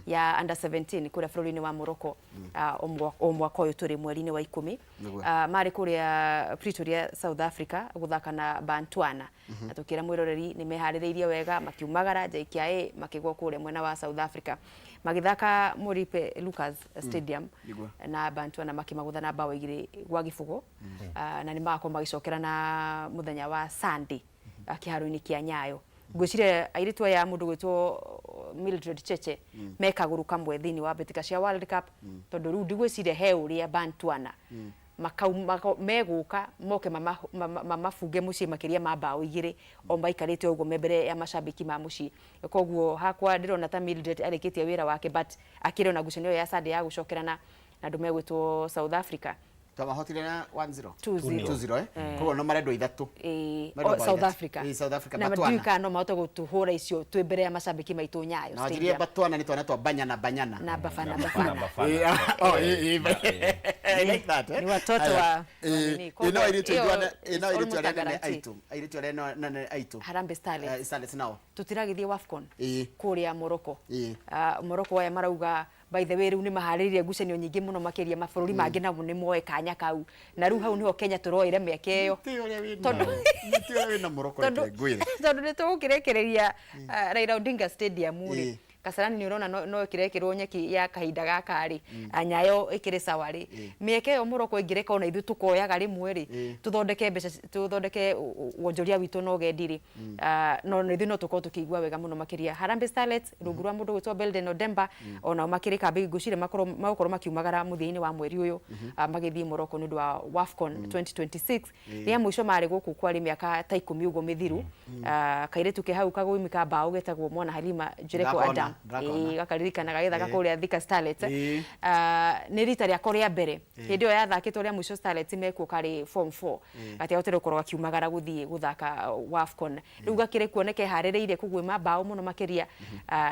ya under 17 kũrĩa bũrũri-inĩ wa Morocco, o mwaka ũyũ tũrĩ mweri-inĩ wa 10. Nĩguo. Marĩ kũrĩa Pretoria, South Africa, gũthaka na Bantwana, na tũkĩra mwĩroreri nĩ meharĩrĩirie wega, makiumagara JKIA makĩgwa kũrĩa mwena wa South Africa magĩthaka Moripe Lucas Stadium Nĩguo. na Bantwana makĩmagũtha na bao 2-0. Na nĩ magakorwo magĩcokera na mũthenya wa Sunday, kĩharo-inĩ kĩa Nyayo. Ngwĩciria airĩtu aya a mũndũ gwĩtwo Mildred Cheche me kagũrũ kamwe thĩinĩ wa mbĩtĩka cia World Cup, tondũ rĩu ndigwĩciria he ũrĩa Bantwana megũka moke mamabunge mũciĩ makĩria ma bao 2 o maikarĩte ũguo me mbere ya macambĩki ma mũciĩ. Koguo hakwa ndĩrona ta Mildred arĩkĩtie wĩra wake, but akĩrĩ ona ngucanio ĩyo ya Sunday ya gũcokerana na andũ megwĩtwo South Africa. Twamahotire na 1-0. 2-0. 2-0, eh? Koguo no marendwo ithatũ. Ĩĩ, Marendwo o, bao South ithatũ. Africa. Ĩĩ, South Africa, Na Botswana. ndiũĩ kana no mahote gũtũhũra icio twĩ mbere ya macambĩki maitũ Nyayo Na wanjirie Stadium. Botswana nĩ twana twa Banyana Banyana. Na Bafana Bafana, Bafana. Bafana. Eh, oh, eh, I like that, eh? Ni watoto Haya. wa Eh, nini. eh, no airĩtu Iyo, aingĩ eh, no it's airĩtu almost arĩa a nene guarantee. aitũ. Airĩtu arĩa nene aitũ. Harambee Starlets. Eh, Starlets nao. Tũtiragĩthiĩ WAFCON Ĩĩ. kũrĩa Morocco. Ĩĩ. Morocco aya marauga, by the way, rĩu nĩ maharĩrĩirie ngucanio nyingĩ mũno makĩria, mabũrũri mangĩ namo nĩ moe kanya kau, na rĩu hau nĩho Kenya tũroere mĩeke ĩyo. Ti ũrĩa wĩna. Tondũ- Ti ũrĩa wĩna Morocco, reke ngwĩre. Tondũ nĩ tũgũkĩrekereria Raila Odinga Stadium rĩ, Ĩĩ. Kasarani nĩ ũrona no ĩkĩrekĩrwo nyeki ya kahinda gaka rĩ, Nyayo ĩkĩrĩ sawa rĩ, mĩeke ĩyo Morocco ĩngĩreka ona ithuĩ tũkoyaga rĩmwe rĩ, tũthondeke mbeca, tũthondeke wonjoria witũ na ũgendi rĩ, no na ithuĩ no tũkorwo tũkĩigua wega mũno makĩria. Harambee Starlets rungu rwa mũndũ gwĩtwo Belden Odemba onao makĩrĩ kambĩ, ngwĩciria magũkorwo makiumagara mũthia-inĩ wa mweri ũyũ, magĩthiĩ Morocco nĩ ũndũ wa WAFCON 2026. Rĩa mũico marĩ gũkũ kwarĩ mĩaka ta 10 ũguo mĩthiru. Kairĩtu ke hau kagũimi ka mbaũ getagwo Mwana Halima Jereko Ndakona, Adam. ndakona. Ĩĩ, gakaririkana gagĩthaka Ĩĩ. kũrĩa Thika Starlets. Ĩĩ. Nĩ rita rĩako rĩa mbere hĩndĩ ĩyo yathakĩtwo rĩa mũico Starlets mekuo karĩ form 4, gatiahotire gũkorwo gakiumagara gũthiĩ gũthaka WAFCON. Rĩu gakĩrĩ kuoneka eharĩrĩirie kũguĩma mbaũ mũno makĩria,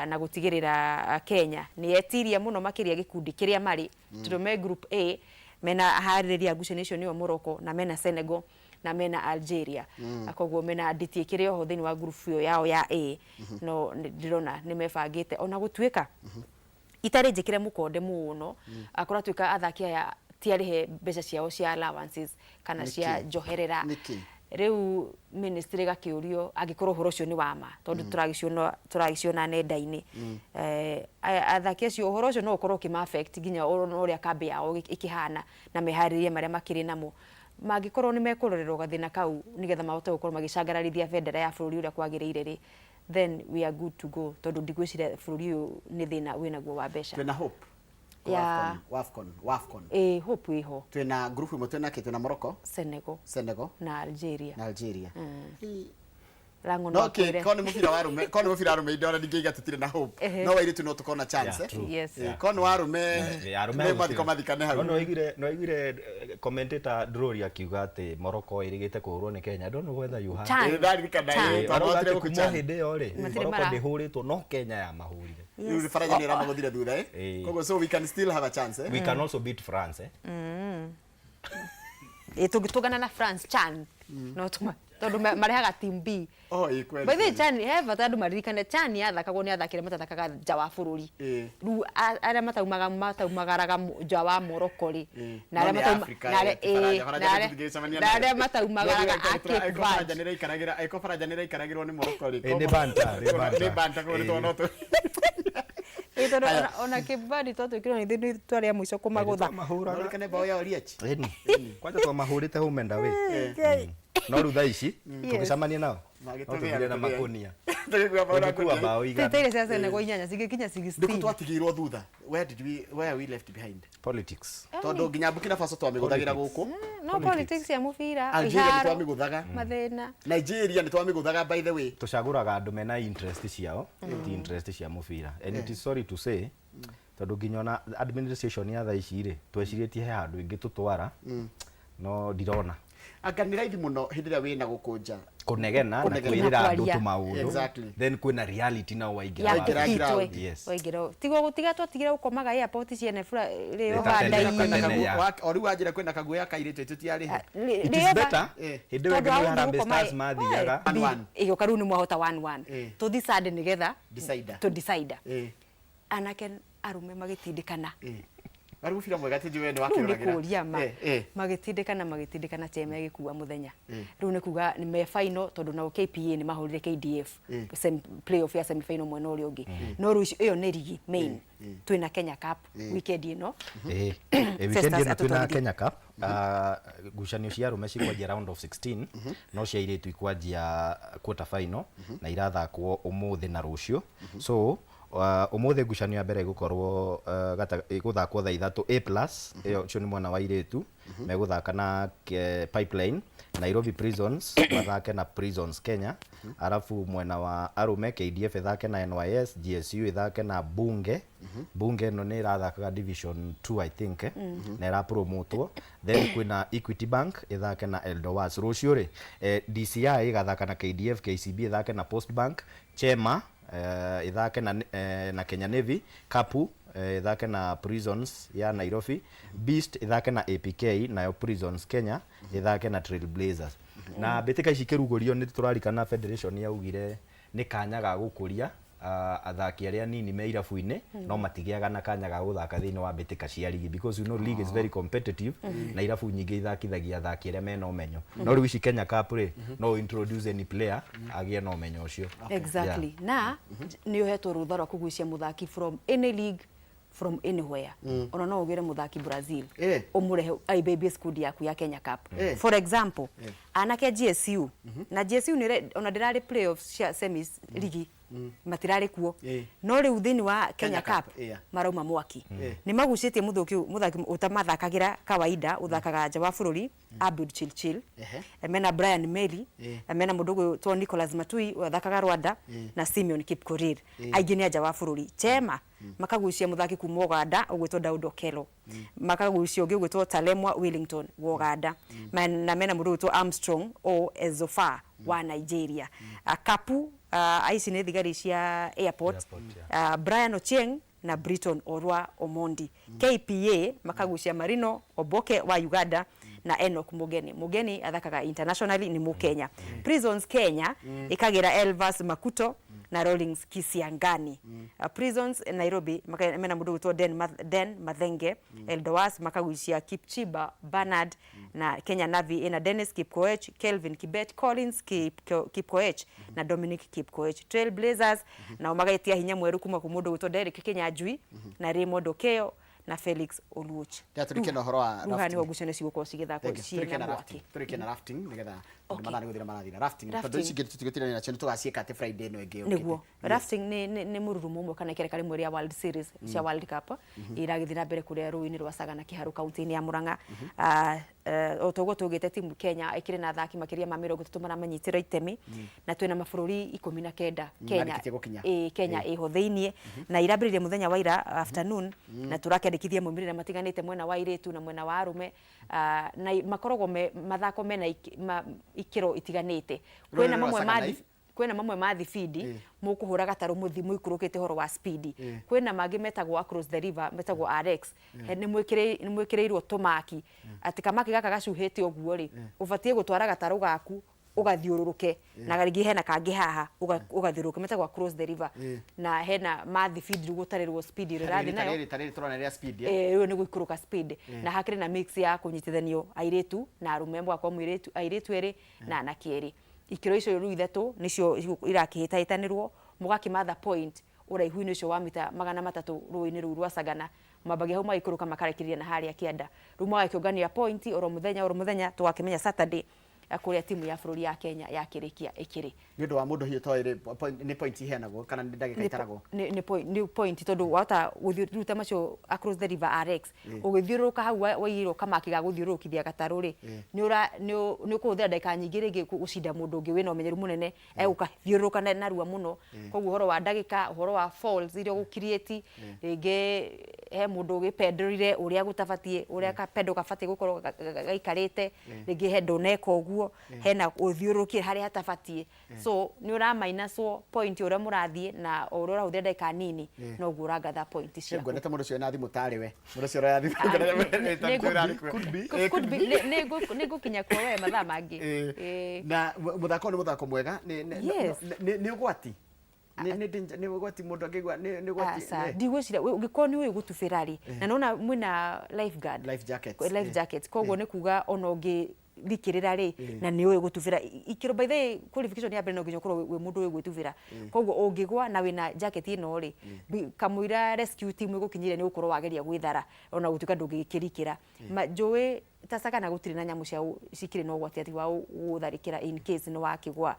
na gũtigĩrĩra Kenya nĩ yetiria mũno makĩria gĩkundi kĩrĩa marĩ, tondũ me group A mena harĩrĩria ngucanio icio nĩo Morocco na mena Senegal. Na mena Algeria. Koguo mena nditi ĩkĩrĩ oho thĩinĩ wa ngurubu ĩyo yao ya A, no ndĩrona nĩ mebangĩte ona gũtuĩka itarĩ njĩkĩre mũkonde mũno, kũratuĩka athaki aya ti arĩhe mbeca ciao cia allowances kana cia Nĩkĩ? njoherera. Nĩkĩ? Rĩu ministry ĩgakĩũrio angĩkorwo ũhoro ũcio nĩ wa ma, tondũ tũragĩciona nenda-inĩ. Aya athaki acio, ũhoro ũcio no ũkorwo ũkĩma affect nginya ona ũrĩa kambĩ yao ĩkĩhana na meharĩria marĩa makĩrĩ namo, mangĩkorwo nĩ mekũrorerwo gathĩna kau nĩgetha mahote gũkorwo magĩcangararithia bendera ya bũrũri ũrĩa kwagĩrĩire rĩ, then we are good to go, tondũ ndigwĩciria bũrũri ũyũ nĩ thĩna wĩnaguo wa mbeca. Twĩna hope Ya. Wafcon, Wafcon. Ĩ, hope ĩho. Twĩna group ĩmwe, twĩna kĩ? Twĩna Morocco, Senegal, Senegal na Algeria. Na Algeria. Rango no no kä akwĩre. ko nä må bira wa rume, ko nä må bira wa rume indora ndingä tũtirĩ na hope, no wairitu no tũkorwo na chance. Yeah, true. Yes. Ko nĩ wa rume Arũme nĩ mathiko mathikane hau. No no waiguire commentator Drury akiuga atĩ Morocco ĩrĩgĩte kũhũrwo nĩ Kenya. I don't know whether you heard. Chan. Ĩ, ndaririkana. Chan. Ĩ, Arauga twahotire atĩ gũkũ kuma Chan. hĩndĩ ĩyo rĩ, Matirĩ Morocco ndĩhũrĩtwo, no Kenya yamahũrire. Rĩu Faranja nĩ ĩramagũthire thutha, eh. Koguo so we can still have a chance, eh. We can also beat France, eh. Ĩ, tũngĩtũngana na France CHAN no tũma tondũ marehaga team B. Oh, ĩ, kweli. By the way, CHAN he bata andũ maririkane CHAN yathakagwo nĩ athaki arĩa matathakaga nja wa bũrũri. Rĩu arĩa mataumaga mataumagaraga nja wa Morocco rĩ, na No arĩa nĩ Africa, na arĩa eh, ti Faranja, ĩ, Faranja na arĩa- tũtingĩcemania na nayo. arĩa mataumagaraga a Faranja Cape Verde. nĩ ĩraikaragĩra, ĩko Faranja nĩ ĩraikaragĩrwo nĩ Morocco rĩ. Ĩ, nĩ banter, nĩ banter. Nĩ banter, koguo nĩ tuona tũ. Ĩ, tondũ ona Cape Verde twatuĩkire ona ithuĩ nĩ twarĩ a mũico kũmagũtha. Twamahũraga. Ũririkane bao ya Oliech. Ĩni. Kwanja twamahũrĩte home and away. No rĩu thaa ici tũgĩcemania nao no Magĩtũgĩa, tũthire na tũgĩa. makũnia. Tũgĩkua bao na Tũgĩkua kũnia. bao 100. Tũteire cia Senegal inyanya cigĩkinya Nĩkũ 16. twatigĩirwo thutha? Where did we, where are we left behind? Politics. Tondũ nginya Burkina Faso twamĩgũthagĩra gũkũ. No politics ya mũbira, Algeria nĩ iharo, twamĩgũthaga. mathĩna. Nigeria nĩ twamĩgũthaga, by the way. Tũcagũraga andũ mena interest ciao, ti interest cia mũbira, and it is sorry to say, tondũ nginya ona administration ya thaa ici rĩ, twecirĩtie he handũ ingĩ tũtwara, no ndirona. Anga nĩ raithi mũno hĩndĩ ĩrĩa wĩna gũkũ nja. Kũnegena na Kũnegena. kwĩrĩra Na andũ kwaria. tũmaũndũ. Then kwĩna reality nao waingĩra ya wa Waingĩra kũhitwe. ground. Yes. Waingĩra tigo gũtiga twatigire gũkomaga airport ciene bura rĩo Ĩta tene, banda-inĩ. tene. ya. O rĩu wanjĩra kwĩna kaguoya kairĩtu tũtiarĩhe. It is better hĩndĩ ĩyo ĩngĩ nĩ Harambee Stars mathiaga. One, one. Ĩgĩũka rĩu nĩ mwahota 1-1. Tũthi Sunday nĩgetha Decider. tũ decide. Anake arũme magĩtindĩkana. Warĩ mũbira mwega, ti njũĩ nĩ Rĩu nĩ wakĩroragĩra. kũria ma. Magĩtindĩkana, magĩtindĩkana, Chema ĩgĩkua mũthenya. Rĩu nĩ kuga nĩ me final, tondũ nao KPA nĩ mahũrire KDF playoff ya semi final mwena ũrĩa ũngĩ. No rĩu ĩyo nĩ rigi main, twĩna Kenya Cup weekend ĩno. Ĩ, weekend Festus ĩno twĩna atũtwarithie. Kenya Cup. Ngucanio cia arũme cikwanjia round of 16, no cia airĩtu ikwanjia quarter final na irathakwo ũmũthĩ na rũciũ. So ũmũthĩ ngucanio ya mbere ĩgũkorwo ĩgũthakwo thaa 3, A plus ĩyo, ũcio nĩ mwena wa airĩtu, megũthaka na Pipeline. Nairobi Prisons mathake na Prisons Kenya. Arabu mwena wa arũme, KDF ĩthake na NYS, GSU ĩthake na Bunge. Bunge ĩno nĩ ĩrathakaga division 2, I think, eh? Na ĩrapromotwo. Then kwĩna Equity Bank ĩthake na Eldowas. Rũciũ rĩ, DCI ĩgathaka na KDF, KCB ĩthake na Post Bank, Chema ĩthake na Kenya Navy, Kapu ĩthake na Prisons ya Nairobi, Beast ĩthake na APK, nayo Prisons Kenya ĩthake na Trailblazers. Na mbĩtĩka ici ikĩrugũrio, nĩ tũrarikana federation yaugire nĩ kanya ga gũkũria athaki arĩa nini me irabu-inĩ, no matigĩaga na kanya ga gũthaka thĩinĩ wa mbĩtĩka cia ligi, because you know league is very competitive na irabu nyingĩ ithakithagia athaki arĩa mena ũmenyo. No rĩu ici Kenya Cup rĩ, no introduce any player agĩe na ũmenyo ũcio. Exactly, na nĩ ũhetwo rũtha rwa kũgucia mũthaki from any league, from anywhere. Ona no ũgĩre mũthaki Brazil, ũmũrehe aibaby squad yaku ya Kenya Cup. For example, anake a GSU, na GSU nĩ ona ndĩrarĩ playoffs cia semis ligi, matirarĩ kuo, no rĩu thĩinĩ wa Kenya Kenya Cup Cup, yeah. marauma mwaki. Nĩ magucĩtie mũthaki mũthaki ũtamathakagĩra kawaida, ũthakaga nja wa bũrũri, Abud Chilchil. Mena Brian Meli, mena mũndũ ũgwĩtwo Nicholas Matui ũthakaga Rwanda, na Simeon Kipkorir. Aingĩ nĩ a nja wa bũrũri. Chema makagucia mũthaki kuma Uganda ũgwĩtwo Daud Okello, makagucia ũngĩ ũgwĩtwo Talemwa Wellington wa Uganda, na mena mũndũ ũgwĩtwo Armstrong o Ezofa wa Nigeria. Kapu, aici nĩ thigari cia airport, Airport, yeah. Brian Ochieng na Briton Orwa Omondi. KPA makagucia Marino Oboke wa Uganda. Na Enoch Mugeni. Mugeni athakaga internationally, nĩ Mũkenya. Prisons Kenya ĩkagĩra Elvas Makuto na Rawlings Kisiangani. Prisons Nairobi mena mũndũ gwĩtwo Den Mathenge. Eldowas makagucia Kipchiba Bernard, na Kenya Navy ina Dennis Kipkoech, Kelvin Kibet, Collins Kipkoech na Dominic Kipkoech. Trailblazers nao magaitia hinya mweru kuma ku mũndũ gwĩtwo Derek Kinyanjui na Raymond Okeo na Felix Oluoch. Tũrĩkie na ũhoro wa Rĩu haha rafting. nĩho ngucanio cigũkorwo cigĩthakwo Thank you. Tũrĩkie ciĩna na mwaki. rafting. Tũrĩkie na rafting nĩgetha tondũ mathaa nĩ gũthira marathira. Rafting, tondũ Rafting. ici ingĩ tũtigũtindanĩra nacio, nĩ tũgaciĩka atĩ Friday ĩno ĩngĩ yũkĩte. Nĩguo, rafting nĩ mũrurumo ũmwe kana ikereka rĩmwe rĩa World Series cia World Cup iragĩthiĩ na mbere kũrĩa rũĩ-inĩ rwa Sagana Kĩharu, kaunti-inĩ ya Murang'a. O toguo tugĩte, timu Kenya ĩkĩrĩ na athaki makĩria ma 30 maramanyitĩra itemi, na twĩna mabũrũri 19 Kenya Marĩkĩtie gũkinya. Ĩĩ, Kenya ĩho thĩiniĩ na irambĩrĩria mũthenya wa ira afternoon, na tũrakĩandĩkithia maumĩrĩra matiganĩte mwena wa airĩtu na mwena wa arũme. Na makoragwo me mathako mena ikĩro itiganĩte. Rũrĩrĩ Kwĩna rwa mamwe ma Sagana. Kwĩna mamwe ma thibindi mũkũhũra gatarũ mũthi mũikũrũkĩte ũhoro wa speed. Kwĩna mangĩ metagwo across the river, metagwo RX. Nĩ mwĩkĩrĩirwo tũmaki atĩ kamaki gaka gacuhĩte ũguo rĩ, ũbatiĩ gũtwara gatarũ gaku ũgathiũrũrũke, na rĩngĩ hena kangĩ haha ũgathiũrũrũke, metagwo across the river. Na hena ma thibindi rĩu gũtarĩrwo speed ĩrĩa ũrathiĩ nayo. Tarĩrĩ tũrona rĩa speed, eh? Rĩu nĩ gũikũrũka speed, na hakĩrĩ na mix ya kũnyitithanio airĩtu na arũme, mũgakorwo mũirĩtu airĩtu erĩ na anake erĩ. Ikĩro icio rĩu ithatũ nĩcio irakĩhĩtahĩtanĩrwo, mũgakĩmatha point ũraihu-inĩ ũcio wa mita 300 rũĩ-inĩ rũu rwa Sagana. Mambagia hau, magaikũrũka, makarekereria na harĩa kĩanda. Rĩu magakĩũngania point oro mũthenya oro mũthenya, tũgakĩmenya Saturday kũrĩa timu ya bũrũri ya Kenya yakĩrĩkia ĩkĩrĩ. Nĩ ũndũ wa mũndũ hihi ũtoĩ rĩ, nĩ point iheanagwo kana nĩ ndagĩka itaragwo? Nĩ point, tondũ wahota gũthiĩ rĩu ta macio across the river RX, ũgĩthiũrũrũka hau waigĩrwo kamaki ga gũthiũrũrũkithia gatarũ rĩ, nĩ ũkũhũthĩra ndagĩka nyingĩ rĩngĩ gũcinda mũndũ ũngĩ wĩna ũmenyeru mũnene egũka thiũrũrũka narua mũno. Koguo ũhoro wa ndagĩka, ũhoro wa falls iria ũgũ-create, rĩngĩ he mũndũ ũgĩpendũrire ũrĩa gũtabatiĩ, ũrĩa kapendo gabatiĩ gũkorwo gaikarĩte, rĩngĩ he ndũneka ũguo, hena ũthiũrũrũkie harĩa hatabatiĩ, so nĩ ũra minuswo point ũrĩa mũrathiĩ, na o ũrĩa ũrahũthĩra ndagĩka nini noguo ũrangatha point ciaku. Ngwendete mũndũ ũcio wĩna thimũ tarĩ we, mũndũ ũcio ũroya thimũ. Could be. Nĩ ngũkinya kuo we mathaa mangĩ. Ĩĩ. Na mũthako ũyũ nĩ mũthako mwega. Yes. Nĩ ũgwati, nĩ ũgwati, mũndũ angĩigua nĩ ũgwati. Aca, ndigwĩciria ũngĩkorwo nĩ ũĩ gũtubĩra rĩ, na nona mwĩna life guard. Life jackets. Life jackets, koguo nĩ kuga ona ũngĩthikĩrĩra rĩ, na nĩ ũĩ gũtubĩra ikĩro, by the way, qualification ya mbere no nginya ũkorwo wĩ mũndũ ũĩ gwĩtubĩra. Koguo ũngĩgwa na wĩna jacket ĩno rĩ, kamũira rescue team ĩgũkinyire nĩ ũgũkorwo wageria gwĩthara, ona gũtuĩka ndũngĩkĩrikĩra. Njũĩ ta Sagana gũtirĩ na nyamũ cia cikĩrĩ na ũgwati atĩ wa gũtharĩkĩra in case nĩ wakĩgwa.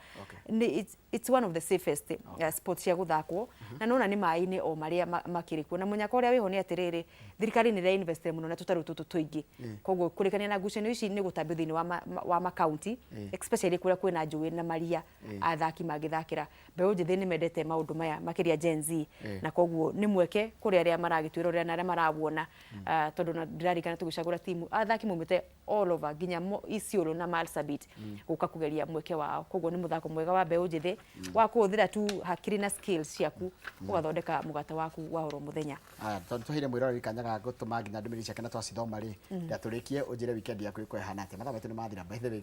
It's one of the safest sports cia gũthakwo, na nona nĩ maĩ-inĩ o marĩa makĩrĩ kuo. Na mũnyaka ũrĩa wĩho nĩ atĩrĩrĩ, thirikari nĩ ĩra invest mũno na tũtarũ tũtũ tũingĩ, koguo kũrĩkania na ngucanio ici nĩ gũtambio thĩinĩ wa makaunti, especially kũrĩa kwĩna njũĩ na maria athaki mangĩthakĩra. Mbeũ njĩthĩ nĩ mendete maũndũ maya, makĩria Gen Z, na koguo nĩ mweke kũrĩ arĩa maragĩtwĩrorera na arĩa marawona. Tondũ na ndĩrarikana tũgĩcagũra timu, athaki maumĩte all over nginya Isiolo na Marsabit gũka kũgeria mweke wao. Koguo nĩ mũthako mwega wa mbeũ njĩthĩ wa kũhũthĩra tu hakiri na skills ciaku ũgathondeka mũgate waku wa oro mũthenya. Aya, tondũ tũheire mwĩroreri kanya ga gũtũma nginya ndũmĩrĩri ciake na twacithoma rĩ, ndatũrĩkie ũnjĩre weekend yaku ĩko ĩhana atĩa. Mathaa maitũ nĩ mathira, by the way.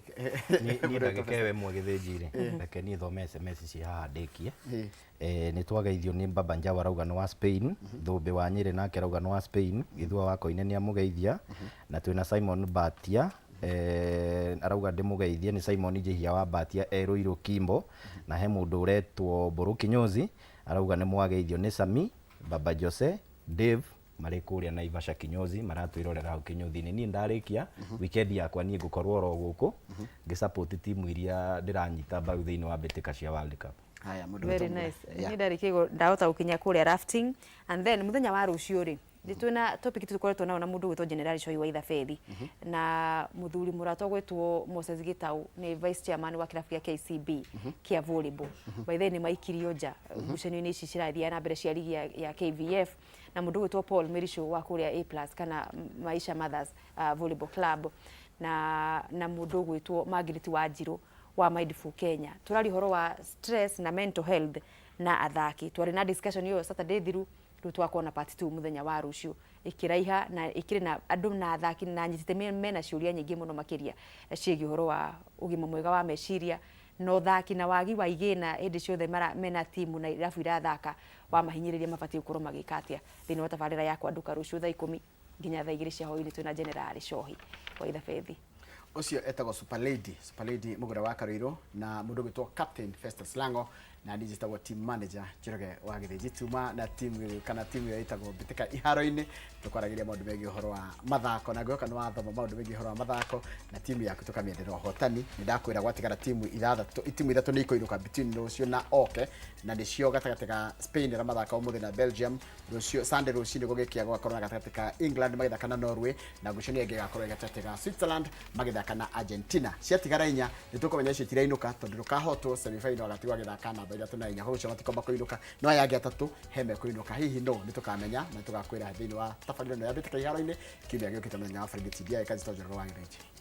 Niĩ ndagĩka ĩyo ĩmwe gĩthĩnji-rĩ, reke niĩ thome SMS ci haha ndĩkie. Nĩ twageithio nĩ Baba Njawa, arauga nĩ wa Spain. Thũmbĩ wa Nyĩrĩ nake arauga nĩ wa Spain. Gĩthua wa Koine nĩ amũgeithia, na twĩna Simon Batia, arauga ndĩmũgeithie, nĩ Simon Njihia wa Batia e Ruiru Kimbo. Na he mũndũ ũretwo Mbũrũ Kinyozi arauga nĩ mwageithio nĩ Sami, Baba Jose, Dave marĩ kũrĩa Naivasha kinyozi, maratwĩrorera hau kinyothi-inĩ. Niĩ ndarĩkia weekend yakwa, niĩ ngũkorwo oro gũkũ ngĩsupport timu iria ndĩranyita mbaru thĩinĩ wa mbĩtĩka cia World Cup. Haya, mũndũ Very wĩtwo Mbura. nice. Niĩ ndarĩkia ndahota gũkinya kũrĩa rafting, and then mũthenya wa rũciũ rĩ, nĩ twĩna topic tũkoretwo nayo na mũndũ gwĩtwo General Choi wa Ithabethi na mũthuri mũrata ũgwĩtwo Moses Gitau, nĩ vice chairman wa kĩrabu gĩa KCB kĩa volleyball. By the way, nĩ maikirio nja ngucanio-inĩ ici cirathiĩ na mbere cia ligi ya KVF, na mũndũ ũgwĩtwo Paul Mirisho wa kũrĩa A Plus kana Maisha Mothers Volleyball Club, na mũndũ ũgwĩtwo Margaret Wanjirũ wa Mindful Kenya. Tũraria ũhoro wa stress na mental health na athaki. Twarĩ na discussion ĩyo Saturday thiru, rĩu twakorwo na part 2 mũthenya wa rũciũ. Ĩkĩraiha na ĩkĩrĩ na andũ na athaki na anyitĩte mena ciũria nyingĩ mũno makĩria ciĩgiĩ ũhoro wa ũgima mwega wa meciria na ũthaki na wagi wa igĩna hĩndĩ ciothe mena timu na irabu irathaka wa mahinyĩrĩria, mabatiĩ gũkorwo magĩka atĩa. Thĩinĩ wa tabarĩra ya Kwanduka rũciũ thaa 10 nginya thaa 2 cia hwaĩ-inĩ, twĩna General Cohi wa Ithabethi. Ũcio etagwo Super Lady, Super Lady Mũgũra wa Karũirũ, na mũndũ ũgwĩtwo Captain Festus Lango, na niĩ njĩtagwo team manager Njoroge wa Gĩthĩnji. Tuma na team kana team ĩyo ĩtagwo Mbĩtĩka Iharo-inĩ. Tũkwaragĩria maũndũ megiĩ ũhoro wa mathako na ngwĩhoka nĩ wathoma maũndũ megiĩ ũhoro wa mathako na timu yaku tũkamĩendera ũhotani. Nĩ ndakwĩra gwatigara timu ithathatũ, timu ithatũ nĩ ikũinũka between rũciũ na oke, na nĩcio gatagatĩ ga Spain arĩa mathaka ũmũthĩ na Belgium rũciũ Sunday rũcinĩ gũgĩkĩa, gũgakorwo na gatagatĩ ka England magĩthaka na Norway, na ngucanio ĩngĩ ĩgakorwo ĩ gatagatĩ ga Switzerland magĩthaka na Argentina. Ciatigara inya nĩ tũkũmenya icio itirainũka, tondũ ndũkahotwo semi-final agatigwo agĩthaka namba ithatũ na inya, koguo icio matikomba kũinũka, no aya angĩ atatũ he mekũinũka. Hihi no nĩ tũkamenya na nĩ tũgakwĩra thĩinĩ wa tabarĩra ĩno ya Mbĩtĩka Iharo-inĩ kiumia gĩũkĩte mũthenya wa Friday. TDI Kazito Njoroge wa Gĩthĩnji.